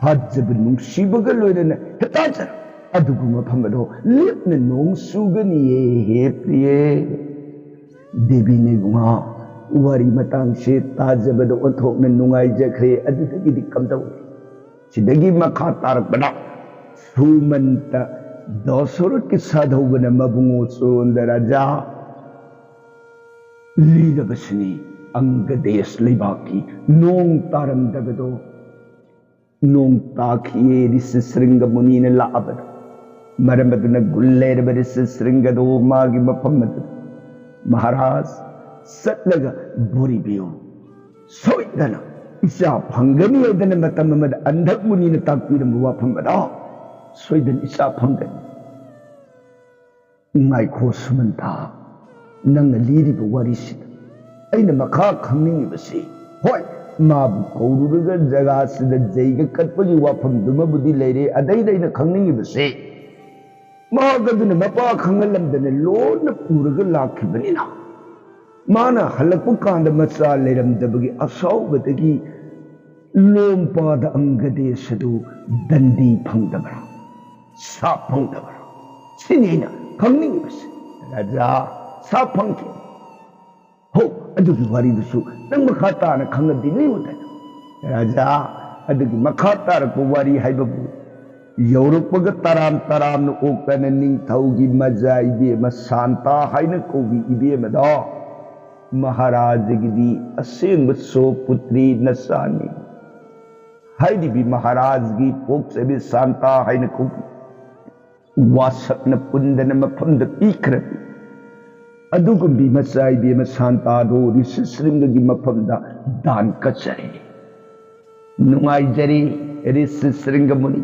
ꯊꯥꯖꯕ ꯅꯨꯡꯁꯤꯕꯒ ꯂꯣꯏꯅꯅ ꯍꯦꯛꯇ ꯆꯠ ꯑꯗꯨꯒꯨꯝꯕ ꯃꯐꯝ ꯑꯗꯣ ꯂꯦꯞꯅ ꯅꯣꯡ ꯆꯨꯒꯅꯤꯌꯦ꯫ ꯍꯦ ꯄ꯭ꯔꯤꯌꯦ, ꯗꯦꯕꯤꯅ ꯏꯕꯨꯡꯉꯣ, ꯋꯥꯔꯤ ꯃꯇꯥꯡꯁꯦ ꯇꯥꯖꯕꯗ ꯑꯣꯟꯊꯣꯛꯅ ꯅꯨꯡꯉꯥꯏꯖꯈ꯭ꯔꯦ꯫ ꯑꯗꯨꯗꯒꯤꯗꯤ ꯀꯝꯗꯧꯏ? ꯁꯤꯗꯒꯤ ꯃꯈꯥ ꯇꯥꯔꯛꯄꯗ ꯁꯨꯃꯟꯇ ꯗꯁꯔꯊꯀꯤ ꯁꯥꯙꯧꯕꯅ ꯃꯕꯨꯡꯉꯣ ꯆꯨꯔꯣꯟꯗ ꯔꯥꯖꯥ, ꯂꯤꯔꯕꯁꯤꯅꯤ ꯑꯪꯒ ꯗꯦꯁ ꯂꯩꯕꯥꯛꯀꯤ ꯅꯣꯡ ꯇꯥꯔꯝꯗꯕꯗꯣ꯫ ꯅꯣꯡ ꯇꯥꯈꯤꯌꯦ ꯔꯤꯁꯤ ꯁ꯭ꯔꯤꯡꯒ ꯃꯨꯅꯤꯅ ꯂꯥꯛꯑꯕꯗ꯫ ꯃꯔꯝ ꯑꯗꯨꯅ ꯒꯨꯟ ꯂꯩꯔꯕ ꯔꯤꯁꯤ ꯁ꯭ꯔꯤꯡꯒꯗꯣ ꯃꯥꯒꯤ ꯃꯐꯝ ꯑꯗꯨꯗ, "ꯃꯍꯥꯔꯥꯖ, ꯆꯠꯂꯒ ꯕꯣꯔꯤ ꯄꯤꯌꯨ꯫ ꯁꯣꯏꯗꯅ ꯏꯆꯥ ꯐꯪꯒꯅꯤ" ꯍꯥꯏꯗꯅ ꯃꯇꯝ ꯑꯃꯗ ꯑꯟꯙꯛ ꯃꯨꯅꯤꯅ ꯇꯥꯛꯄꯤꯔꯝꯕ ꯋꯥꯐꯝ ꯑꯗꯣ ꯁꯣꯏꯗꯅ ꯏꯆꯥ ꯐꯪꯒꯅꯤ꯫ ꯉꯥꯏꯈꯣ ꯁꯨꯃꯟꯇꯥ, ꯅꯪꯅ ꯂꯤꯔꯤꯕ ꯋꯥꯔꯤꯁꯤꯗ ꯑꯩꯅ ꯃꯈꯥ ꯈꯪꯅꯤꯡꯉꯤꯕꯁꯤ, ꯍꯣꯏ, ꯃꯥꯕꯨ ꯀꯧꯔꯨꯔꯒ ꯖꯒꯥꯁꯤꯗ ꯖꯩꯒ ꯀꯠꯄꯒꯤ ꯋꯥꯐꯝꯗꯨꯃꯕꯨꯗꯤ ꯂꯩꯔꯦ, ꯑꯗꯩꯗ ꯑꯩꯅ ꯈꯪꯅꯤꯡꯉꯤꯕꯁꯤ, ꯃꯍꯥꯛ ꯑꯗꯨꯅ ꯃꯄꯥ ꯈꯪꯍꯜꯂꯝꯗꯅ ꯂꯣꯟꯅ ꯄꯨꯔꯒ ꯂꯥꯛꯈꯤꯕꯅꯤꯅ, ꯃꯥꯅ ꯍꯜꯂꯛꯄ ꯀꯥꯟꯗ ꯃꯆꯥ ꯂꯩꯔꯝꯗꯕꯒꯤ ꯑꯁꯥꯎꯕꯗꯒꯤ ꯂꯣꯝꯄꯥꯗ ꯑꯪꯒꯗꯦꯁ ꯑꯗꯨ ꯗꯟꯗꯤ ꯐꯪꯗꯕ꯭ꯔꯥ? ꯁꯥ ꯐꯪꯗꯕ꯭ꯔꯥ? ꯁꯤꯅꯤ ꯑꯩꯅ ꯈꯪꯅꯤꯡꯉꯤꯕꯁꯤ꯫ ꯔꯥꯖꯥ, ꯁꯥ ꯐꯪꯈꯤ꯫ ꯍꯣ, ꯑꯗꯨꯒꯤ ꯋꯥꯔꯤꯗꯨꯁꯨ ꯅꯪ ꯃꯈꯥ ꯇꯥꯅ ꯈꯪꯉꯗꯤ ꯂꯤꯌꯨꯗꯅ꯫ ꯔꯥꯖꯥ, ꯑꯗꯨꯒꯤ ꯃꯈꯥ ꯇꯥꯔꯛꯄ ꯋꯥꯔꯤ ꯍꯥꯏꯕꯕꯨ ꯌꯧꯔꯛꯄꯒ ꯇꯔꯥꯝ ꯇꯔꯥꯝꯅ ꯑꯣꯛꯇꯅ ꯅꯤꯡꯊꯧꯒꯤ ꯃꯖꯥ ꯏꯕꯦꯝꯃ ꯁꯥꯟꯇꯥ ꯍꯥꯏꯅ ꯀꯧꯕꯤ ꯏꯕꯦꯝꯃꯗꯣ ꯃꯍꯥꯔꯥꯖꯒꯤꯗꯤ ꯑꯁꯦꯡꯕ ꯁꯣꯄꯨꯇ꯭ꯔꯤ ꯅꯆꯥꯅꯤ꯫ ꯍꯥꯏꯔꯤꯕꯤ ꯃꯍꯥꯔꯥꯖꯒꯤ ꯄꯣꯛꯆꯕꯤ ꯁꯥꯟꯇꯥ ꯍꯥꯏꯅ ꯀꯧꯕꯤ ꯋꯥꯁꯛꯅ ꯄꯨꯟꯗꯅ ꯃꯐꯝꯗ ꯄꯤꯈ꯭ꯔꯕꯤ ꯑꯗꯨꯒꯨꯝꯕꯤ ꯃꯆꯥ ꯏꯕꯦꯝꯃ ꯁꯥꯟꯇꯥꯗꯣ ꯔꯤꯁꯤ ꯁ꯭ꯔꯤꯡꯒꯒꯤ ꯃꯐꯝꯗ ꯗꯥꯟ ꯀꯠꯆꯔꯦ꯫ ꯅꯨꯡꯉꯥꯏꯖꯔꯦ ꯔꯤꯁꯤ ꯁ꯭ꯔꯤꯡꯒ ꯃꯨꯅꯤ꯫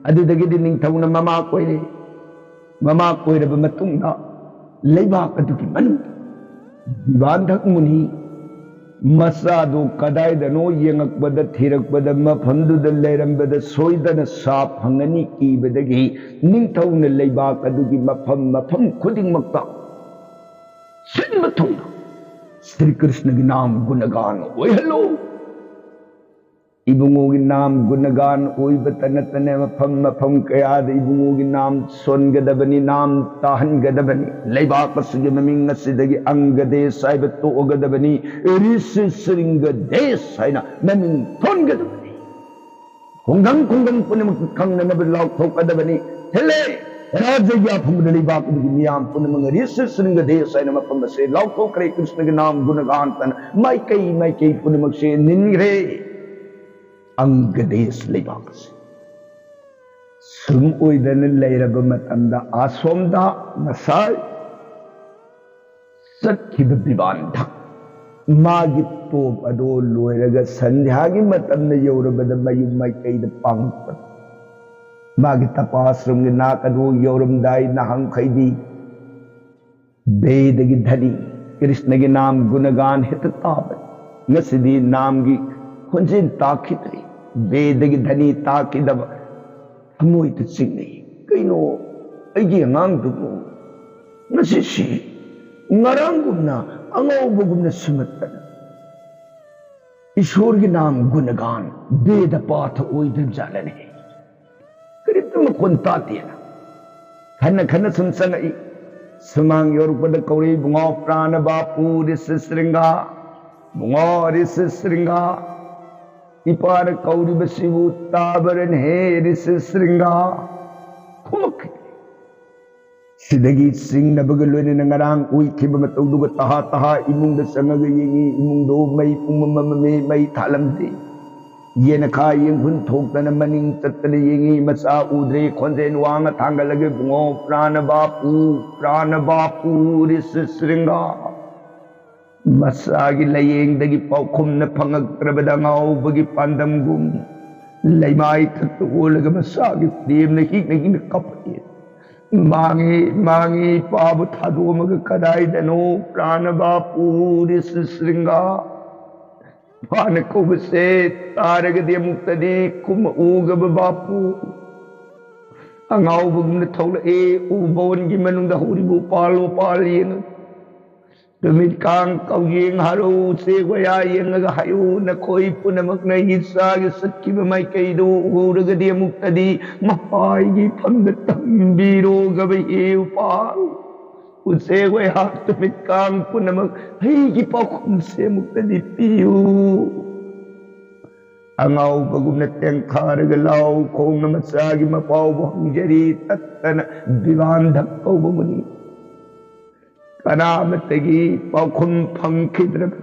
ꯑꯗꯨꯗꯒꯤꯗꯤ ꯅꯤꯡꯊꯧꯅ ꯃꯃꯥ ꯀꯣꯏꯔꯦ꯫ ꯃꯃꯥ ꯀꯣꯏꯔꯕ ꯃꯇꯨꯡꯗ ꯂꯩꯕꯥꯛ ꯑꯗꯨꯒꯤ ꯃꯅꯨꯡꯗ ꯕꯤꯕꯥꯟꯙꯛ ꯃꯨꯅꯤ ꯃꯆꯥꯗꯨ ꯀꯗꯥꯏꯗꯅꯣ ꯌꯦꯡꯉꯛꯄꯗ, ꯊꯤꯔꯛꯄꯗ, ꯃꯐꯝꯗꯨꯗ ꯂꯩꯔꯝꯕꯗ ꯁꯣꯏꯗꯅ ꯁꯥ ꯐꯪꯒꯅꯤ ꯀꯤꯕꯗꯒꯤ ꯅꯤꯡꯊꯧꯅ ꯂꯩꯕꯥꯛ ꯑꯗꯨꯒꯤ ꯃꯐꯝ ꯃꯐꯝ ꯈꯨꯗꯤꯡꯃꯛꯇ ꯁꯤꯟꯕ ꯊꯨꯡꯅ ꯁ꯭ꯔꯤ ꯀ꯭ꯔꯤꯁꯅꯒꯤ ꯅꯥꯝ ꯒꯨꯅꯒꯥꯟ ꯑꯣꯏꯍꯜꯂꯨ꯫ ꯏꯕꯨꯡꯉꯣꯒꯤ ꯅꯥꯝ ꯒꯨꯅꯒꯥꯟ ꯑꯣꯏꯕꯇ ꯅꯠꯇꯅ ꯃꯐꯝ ꯃꯐꯝ ꯀꯌꯥꯗ ꯏꯕꯨꯡꯉꯣꯒꯤ ꯅꯥꯝ ꯁꯣꯟꯒꯗꯕꯅꯤ, ꯅꯥꯝ ꯇꯥꯍꯟꯒꯗꯕꯅꯤ꯫ ꯂꯩꯕꯥꯛ ꯑꯁꯤꯒꯤ ꯃꯃꯤꯡ ꯑꯁꯤꯗꯒꯤ ꯑꯪꯒꯗꯦꯁ ꯍꯥꯏꯕ ꯇꯣꯛꯑꯒꯗꯕꯅꯤ, ꯔꯤꯁꯤ ꯁ꯭ꯔꯤꯡꯒ ꯗꯦꯁ ꯍꯥꯏꯅ ꯃꯃꯤꯡ ꯊꯣꯟꯒꯗꯕꯅꯤ꯫ ꯈꯨꯡꯒꯪ ꯈꯨꯡꯒꯪ ꯄꯨꯝꯅꯃꯛꯇ ꯈꯪꯅꯅꯕ ꯂꯥꯎꯊꯣꯛꯀꯗꯕꯅꯤ꯫ ꯍꯦꯂꯦ! ꯔꯥꯖ꯭ꯌꯒꯤ ꯑꯐꯝꯕꯗ ꯂꯩꯕꯥꯛ ꯑꯗꯨꯒꯤ ꯃꯤꯌꯥꯝ ꯄꯨꯝꯅꯃꯛ ꯔꯤꯁꯤ ꯁ꯭ꯔꯤꯡꯒ ꯗꯦꯁ ꯍꯥꯏꯅ ꯃꯐꯝ ꯑꯁꯦ ꯂꯥꯎꯊꯣꯛꯈ꯭ꯔꯦ꯫ ꯀ꯭ꯔꯤꯁꯅꯒꯤ ꯅꯥꯝ ꯒꯨꯅꯒꯥꯟ ꯇꯥꯅ ꯃꯥꯏꯀꯩ ꯃꯥꯏꯀꯩ ꯄꯨꯝꯅꯃꯛꯁꯦ ꯅꯤꯟꯈ꯭ꯔꯦ꯫ ꯑꯪꯒꯗꯦꯁ ꯂꯩꯕꯥꯛ ꯑꯁꯤ ꯁꯨꯝ ꯑꯣꯏꯗꯅ ꯂꯩꯔꯕ ꯃꯇꯝꯗ, ꯑꯁꯣꯝꯗ ꯉꯁꯥꯏ ꯆꯠꯈꯤꯕ ꯕꯤꯕꯥꯟꯗ ꯃꯥꯒꯤ ꯇꯣꯞ ꯑꯗꯣ ꯂꯣꯏꯔꯒ ꯁꯟꯙ꯭ꯌꯥꯒꯤ ꯃꯇꯝꯗ ꯌꯧꯔꯕꯗ ꯃꯌꯨꯝ ꯃꯥꯏꯀꯩꯗ ꯄꯥꯡꯉꯛꯄ ꯃꯥꯒꯤ ꯇꯄꯥꯁ꯭ꯔꯝꯒꯤ ꯅꯥꯛ ꯑꯗꯨ ꯌꯧꯔꯝꯗꯥꯏ ꯅꯍꯥꯟꯈꯩꯗꯤ ꯕꯦꯗꯒꯤ ꯙꯅꯤ, ꯀ꯭ꯔꯤꯁꯅꯒꯤ ꯅꯥꯝ ꯒꯨꯅꯒꯥꯟ ꯍꯦꯛꯇ ꯇꯥꯕꯅꯤ꯫ ꯉꯁꯤꯗꯤ ꯅꯥꯝꯒꯤ ꯈꯣꯟꯖꯦꯜ ꯇꯥꯈꯤꯗ꯭ꯔꯦ꯫ ꯕꯦꯗꯒꯤ ꯙꯅꯤ ꯇꯥꯈꯤꯗꯕ ꯊꯃꯣꯏꯗ ꯆꯤꯡꯅꯩ꯫ ꯀꯩꯅꯣ ꯑꯩꯒꯤ ꯑꯉꯥꯡꯗꯨꯕꯨ ꯉꯁꯤꯁꯤ ꯉꯔꯥꯡꯒꯨꯝꯅ ꯑꯉꯥꯎꯕꯒꯨꯝꯅ ꯁꯨꯝꯍꯠꯇꯅ ꯏꯁꯣꯔꯒꯤ ꯅꯥꯝ ꯒꯨꯅꯒꯥꯟ ꯕꯦꯗ ꯄꯥꯊ ꯑꯣꯏꯗ꯭ꯔꯤꯕ ꯖꯥꯠꯂꯅꯦ? ꯀꯔꯤꯝꯇ ꯃꯈꯣꯟ ꯇꯥꯗꯦꯅ ꯈꯟꯅ ꯈꯟꯅ ꯁꯨꯝ ꯆꯪꯉꯛꯏ꯫ ꯁꯨꯃꯥꯡ ꯌꯧꯔꯛꯄꯗ ꯀꯧꯔꯛꯏ, "ꯏꯕꯨꯡꯉꯣ ꯄ꯭ꯔꯥꯅ ꯕꯥꯄꯨ ꯔꯤꯁꯤ ꯁ꯭ꯔꯤꯡꯒꯥ, ꯏꯕꯨꯡꯉꯣ ꯔꯤꯁꯤ ꯁ꯭ꯔꯤꯡꯒꯥ, ꯏꯄꯥꯅ ꯀꯧꯔꯤꯕꯁꯤꯕꯨ ꯇꯥꯕꯔꯅꯦ ꯔꯤꯁꯤ ꯁ꯭ꯔꯤꯡꯒꯥ?" ꯈꯨꯝꯃꯛꯈꯤꯗꯦ꯫ ꯁꯤꯗꯒꯤ ꯆꯤꯡꯅꯕꯒ ꯂꯣꯏꯅꯅ ꯉꯔꯥꯡ ꯑꯣꯏꯈꯤꯕ ꯃꯇꯧꯗꯨꯒ ꯇꯍꯥ ꯇꯍꯥ ꯏꯃꯨꯡꯗ ꯆꯪꯉꯒ ꯌꯦꯡꯉꯤ꯫ ꯏꯃꯨꯡꯗꯣ ꯃꯩ ꯄꯨꯝꯃꯝꯃꯝꯃꯤ, ꯃꯩ ꯊꯥꯜꯂꯝꯗꯦ꯫ ꯌꯦꯅꯈꯥ ꯌꯦꯡꯐꯨꯟ ꯊꯣꯛꯇꯅ ꯃꯅꯤꯡ ꯆꯠꯇꯅ ꯌꯦꯡꯉꯤ꯫ ꯃꯆꯥ ꯎꯗ꯭ꯔꯦ꯫ ꯈꯣꯟꯖꯦꯜ ꯋꯥꯡꯅ ꯊꯥꯡꯒꯠꯂꯒ, "ꯏꯕꯨꯡꯉꯣ ꯄ꯭ꯔꯥꯅ ꯕꯥꯄꯨ, ꯄ꯭ꯔꯥꯅ ꯕꯥꯄꯨ ꯔꯤꯁꯤ ꯁ꯭ꯔꯤꯡꯒꯥ!" ꯃꯆꯥꯒꯤ ꯂꯥꯌꯦꯡꯗꯒꯤ ꯄꯥꯎꯈꯨꯝꯅ ꯐꯪꯉꯛꯇ꯭ꯔꯕꯗ ꯑꯉꯥꯎꯕꯒꯤ ꯄꯥꯟꯗꯝꯒꯨꯝ ꯂꯩꯃꯥꯏ ꯊꯛꯇ ꯑꯣꯜꯂꯒ ꯃꯆꯥꯒꯤ ꯄ꯭ꯔꯦꯝꯅ ꯍꯤꯛꯅ ꯍꯤꯛꯅ ꯀꯞꯄꯛꯏ꯫ "ꯃꯥꯡꯉꯤ, ꯃꯥꯡꯉꯤ, ꯏꯄꯥꯕꯨ ꯊꯥꯗꯣꯛꯑꯝꯃꯒ ꯀꯗꯥꯏꯗꯅꯣ ꯄ꯭ꯔꯥꯅ ꯕꯥꯄꯨ ꯔꯤꯁꯤ ꯁ꯭ꯔꯤꯡꯒꯥ?" ꯃꯥꯅ ꯀꯧꯕꯁꯦ ꯇꯥꯔꯒꯗꯤ ꯑꯃꯨꯛꯇꯗꯤ ꯀꯨꯝꯃꯛꯎꯒꯕ ꯕꯥꯄꯨ꯫ ꯑꯉꯥꯎꯕꯒꯨꯝꯅ ꯊꯣꯛꯂꯛꯑꯦ ꯎꯕꯣꯟꯒꯤ ꯃꯅꯨꯡꯗ ꯍꯧꯔꯤꯕ ꯎꯄꯥꯜ ꯋꯥꯄꯥꯜ ꯌꯦꯡꯉꯒ, ꯅꯨꯃꯤꯠ ꯀꯥꯡ ꯀꯧꯌꯦꯡ ꯍꯥꯔꯧ ꯎꯆꯦꯛ ꯋꯥꯌꯥ ꯌꯦꯡꯉꯒ ꯍꯥꯏꯌꯨ, ꯅꯈꯣꯏ ꯄꯨꯝꯅꯃꯛꯅ ꯏꯆꯥꯒꯤ ꯆꯠꯈꯤꯕ ꯃꯥꯏꯀꯩꯗꯨ ꯎꯔꯒꯗꯤ ꯑꯃꯨꯛꯇꯗꯤ ꯃꯄꯥꯏꯒꯤ ꯐꯝꯗ ꯊꯝꯕꯤꯔꯣꯒꯕ ꯍꯦ ꯎꯄꯥꯜ꯫ ꯎꯆꯦꯛ ꯋꯥꯌꯥ ꯅꯨꯃꯤꯠ ꯀꯥꯡ ꯄꯨꯝꯅꯃꯛ ꯑꯩꯒꯤ ꯄꯥꯎꯈꯨꯝꯁꯦ ꯑꯃꯨꯛꯇꯗꯤ ꯄꯤꯌꯨ꯫ ꯑꯉꯥꯎꯕꯒꯨꯝꯅ ꯇꯦꯡꯊꯥꯔꯒ ꯂꯥꯎ ꯈꯣꯡꯅ ꯃꯆꯥꯒꯤ ꯃꯄꯥꯎꯕꯨ ꯍꯪꯖꯔꯤ, ꯇꯠꯇꯅ ꯕꯤꯕꯥꯟꯗ ꯀꯧꯕꯕꯨꯅꯤ꯫ ꯀꯅꯥꯃꯠꯇꯒꯤ ꯄꯥꯎꯈꯨꯝ ꯐꯪꯈꯤꯗ꯭ꯔꯕ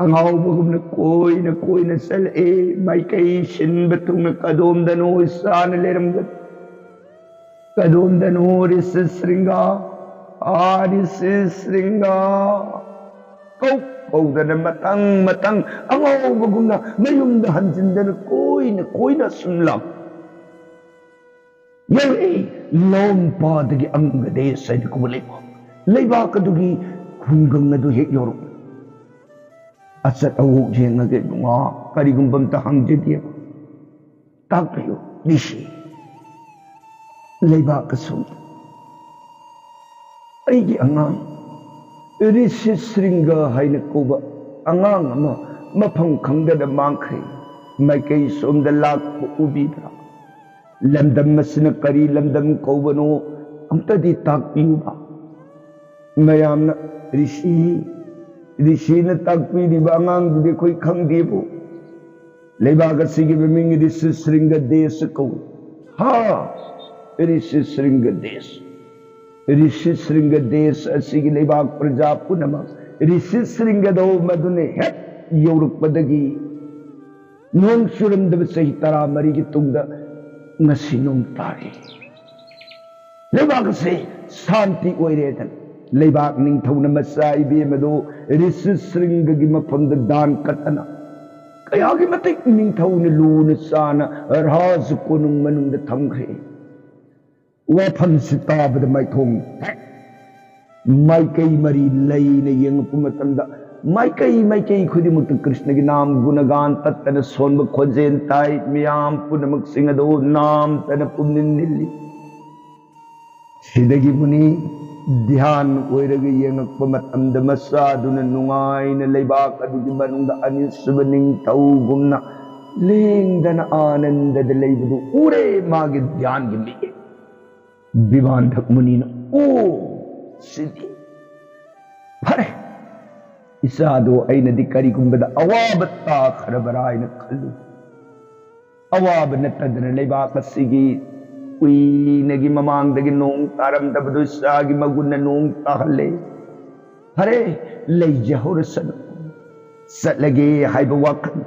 ꯑꯉꯥꯎꯕꯒꯨꯝꯅ ꯀꯣꯏꯅ ꯀꯣꯏꯅ ꯆꯠꯂꯛꯑꯦ꯫ ꯃꯥꯏꯀꯩ ꯁꯤꯟꯕ ꯊꯨꯡꯅ ꯀꯗꯣꯝꯗꯅꯣ ꯏꯆꯥꯅ ꯂꯩꯔꯝꯒꯅꯤ? ꯀꯗꯣꯝꯗꯅꯣ ꯔꯤꯁꯤ ꯁ꯭ꯔꯤꯡꯒꯥ? ꯑꯥ, ꯔꯤꯁꯤ ꯁ꯭ꯔꯤꯡꯒꯥ! ꯀꯧ ꯀꯧꯗꯅ ꯃꯊꯪ ꯃꯊꯪ ꯑꯉꯥꯎꯕꯒꯨꯝꯅ ꯃꯌꯨꯝꯗ ꯍꯟꯖꯤꯟꯗꯅ ꯀꯣꯏꯅ ꯀꯣꯏꯅ ꯁꯨꯝ ꯂꯥꯛ꯫ ꯌꯧꯔꯛꯏ ꯂꯣꯝꯄꯥꯗꯒꯤ ꯑꯪꯒꯗꯦꯁ ꯍꯥꯏꯅ ꯀꯧꯕ ꯂꯩꯕꯥꯛ꯫ ꯂꯩꯕꯥꯛ ꯑꯗꯨꯒꯤ ꯈꯨꯡꯒꯪ ꯑꯗꯨ ꯍꯦꯛ ꯌꯧꯔꯛꯏ꯫ ꯑꯆꯠ ꯑꯋꯣꯛ ꯌꯦꯡꯉꯒ ꯏꯕꯨꯡꯉꯣ, ꯀꯔꯤꯒꯨꯝꯕ ꯑꯝꯇ ꯍꯪꯖꯒꯦꯕ꯫ ꯇꯥꯛꯄꯤꯌꯨ, ꯔꯤꯁꯤ꯫ ꯂꯩꯕꯥꯛ ꯑꯁꯣꯝꯗ ꯑꯩꯒꯤ ꯑꯉꯥꯡ ꯔꯤꯁꯤ ꯁ꯭ꯔꯤꯡꯒ ꯍꯥꯏꯅ ꯀꯧꯕ ꯑꯉꯥꯡ ꯑꯃ ꯃꯐꯝ ꯈꯪꯗꯅ ꯃꯥꯡꯈ꯭ꯔꯦ꯫ ꯃꯥꯏꯀꯩ ꯁꯣꯝꯗ ꯂꯥꯛꯄ ꯎꯕꯤꯕ꯭ꯔꯥ? ꯂꯝꯗꯝ ꯑꯁꯤꯅ ꯀꯔꯤ ꯂꯝꯗꯝ ꯀꯧꯕꯅꯣ ꯑꯝꯇꯗꯤ ꯇꯥꯛꯄꯤꯌꯨꯕ꯫ ꯃꯌꯥꯝꯅ, "ꯔꯤꯁꯤ, ꯔꯤꯁꯤꯅ ꯇꯥꯛꯄꯤꯔꯤꯕ ꯑꯉꯥꯡꯗꯨꯗꯤ ꯑꯩꯈꯣꯏ ꯈꯪꯗꯦꯕꯨ꯫ ꯂꯩꯕꯥꯛ ꯑꯁꯤꯒꯤ ꯃꯃꯤꯡ ꯔꯤꯁꯤ ꯁ꯭ꯔꯤꯡꯒ ꯗꯦꯁ ꯀꯧꯏ"꯫ ꯍꯥ, ꯔꯤꯁꯤ ꯁ꯭ꯔꯤꯡꯒ ꯗꯦꯁ꯫ ꯔꯤꯁꯤ ꯁ꯭ꯔꯤꯡꯒ ꯗꯦꯁ ꯑꯁꯤꯒꯤ ꯂꯩꯕꯥꯛ ꯄ꯭ꯔꯖꯥ ꯄꯨꯝꯅꯃꯛ ꯔꯤꯁꯤ ꯁ꯭ꯔꯤꯡꯒꯗꯣ ꯃꯗꯨꯅ ꯍꯦꯛ ꯌꯧꯔꯛꯄꯗꯒꯤ ꯅꯣꯡ ꯆꯨꯔꯝꯗꯕ ꯆꯍꯤ ꯇꯔꯥꯃꯔꯤꯒꯤ ꯇꯨꯡꯗ ꯉꯁꯤ ꯅꯣꯡ ꯇꯥꯔꯦ꯫ ꯂꯩꯕꯥꯛ ꯑꯁꯤ ꯁꯥꯟꯇꯤ ꯑꯣꯏꯔꯦꯗꯅ ꯂꯩꯕꯥꯛ ꯅꯤꯡꯊꯧꯅ ꯃꯆꯥ ꯏꯕꯦꯝ ꯑꯗꯨ ꯔꯤꯁꯤ ꯁ꯭ꯔꯤꯡꯒꯒꯤ ꯃꯐꯝꯗ ꯗꯥꯟ ꯀꯠꯇꯅ ꯀꯌꯥꯒꯤ ꯃꯇꯤꯛ ꯅꯤꯡꯊꯧꯅ ꯂꯨꯅ ꯆꯥꯅ ꯔꯥꯖ ꯀꯣꯅꯨꯡ ꯃꯅꯨꯡꯗ ꯊꯝꯈ꯭ꯔꯦ꯫ ꯋꯥꯐꯝꯁꯤ ꯇꯥꯕꯗ ꯃꯥꯏꯊꯣꯡ ꯊꯦꯛ꯫ ꯃꯥꯏꯀꯩ ꯃꯔꯤ ꯂꯩꯅ ꯌꯦꯡꯉꯛꯄ ꯃꯇꯝꯗ ꯃꯥꯏꯀꯩ ꯃꯥꯏꯀꯩ ꯈꯨꯗꯤꯡꯃꯛꯇ ꯀ꯭ꯔꯤꯁꯅꯒꯤ ꯅꯥꯝ ꯒꯨꯅꯒꯥꯟ ꯇꯠꯇꯅ ꯁꯣꯟꯕ ꯈꯣꯟꯖꯦꯜ ꯇꯥꯏ꯫ ꯃꯤꯌꯥꯝ ꯄꯨꯝꯅꯃꯛꯁꯤꯡ ꯑꯗꯨ ꯅꯥꯝꯇꯅ ꯄꯨꯝꯅꯤꯟ ꯅꯤꯜꯂꯤ꯫ ꯁꯤꯗꯒꯤ ꯃꯨꯅꯤ ꯙ꯭ꯌꯥꯟ ꯑꯣꯏꯔꯒ ꯌꯦꯡꯉꯛꯄ ꯃꯇꯝꯗ, ꯃꯆꯥꯗꯨꯅ ꯅꯨꯡꯉꯥꯏꯅ ꯂꯩꯕꯥꯛ ꯑꯗꯨꯒꯤ ꯃꯅꯨꯡꯗ ꯑꯅꯤꯁꯨꯕ ꯅꯤꯡꯊꯧꯒꯨꯝꯅ ꯂꯦꯡꯗꯅ ꯑꯥꯅꯟꯗꯗ ꯂꯩꯕꯗꯨ ꯎꯔꯦ꯫ ꯃꯥꯒꯤ ꯙ꯭ꯌꯥꯟꯒꯤ ꯃꯤꯠꯌꯦꯡ ꯕꯤꯕꯥꯟꯙꯛ ꯃꯨꯅꯤꯅ, "ꯑꯣ, ꯁꯤꯗꯤ ꯐꯔꯦ, ꯏꯆꯥꯗꯣ ꯑꯩꯅꯗꯤ ꯀꯔꯤꯒꯨꯝꯕꯗ ꯑꯋꯥꯕ ꯇꯥꯈ꯭ꯔꯕꯔꯥ ꯍꯥꯏꯅ ꯈꯜꯂꯨ꯫ ꯑꯋꯥꯕ ꯅꯠꯇꯗꯅ ꯂꯩꯕꯥꯛ ꯑꯁꯤꯒꯤ ꯀꯨꯏꯅꯒꯤ ꯃꯃꯥꯡꯗꯒꯤ ꯅꯣꯡ ꯇꯥꯔꯝꯗꯕꯗꯨ ꯏꯆꯥꯒꯤ ꯃꯒꯨꯟꯅ ꯅꯣꯡ ꯇꯥꯍꯜꯂꯦ꯫ ꯐꯔꯦ, ꯂꯩꯖꯍꯧꯔꯁꯅꯨ꯫ ꯆꯠꯂꯒꯦ ꯍꯥꯏꯕ ꯋꯥꯈꯜ,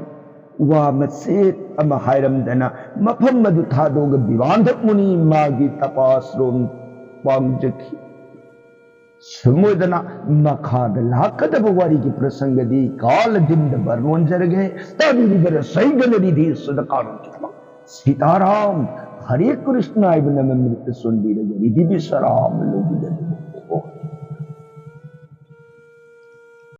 ꯋꯥ ꯃꯆꯦꯠ ꯑꯃ ꯍꯥꯏꯔꯝꯗꯅ ꯃꯐꯝ ꯑꯗꯨ ꯊꯥꯗꯣꯛꯑꯒ ꯕꯤꯕꯥꯟꯙꯛ ꯃꯨꯅꯤ ꯃꯥꯒꯤ ꯇꯄꯥꯁꯔꯣꯝ ꯄꯥꯡꯖꯈꯤ꯫ ꯁꯨꯝ ꯑꯣꯏꯗꯅ ꯃꯈꯥꯗ ꯂꯥꯛꯀꯗꯕ ꯋꯥꯔꯤꯒꯤ ꯄ꯭ꯔꯁꯪꯒꯗꯤ ꯀꯥꯂꯗꯤꯟꯗ ꯕꯔꯅꯣꯟꯖꯔꯒꯦ꯫ ꯇꯥꯕꯤꯔꯤꯕ ꯔꯁꯩꯒ ꯂꯔꯤꯗꯤ ꯁꯨꯗ ꯀꯥꯔꯣꯟ ꯈꯨꯗꯤꯡꯃꯛ ꯁꯤꯇꯥꯔꯥꯝ, ꯍꯔꯦ ꯀ꯭ꯔꯤꯁꯅ ꯍꯥꯏꯕ ꯅꯃꯃꯤꯠꯇ ꯁꯣꯟꯕꯤꯔꯒ ꯔꯤꯗꯤꯕꯤ ꯁꯔꯥꯝ ꯂꯧꯕꯤꯒꯅꯨ꯫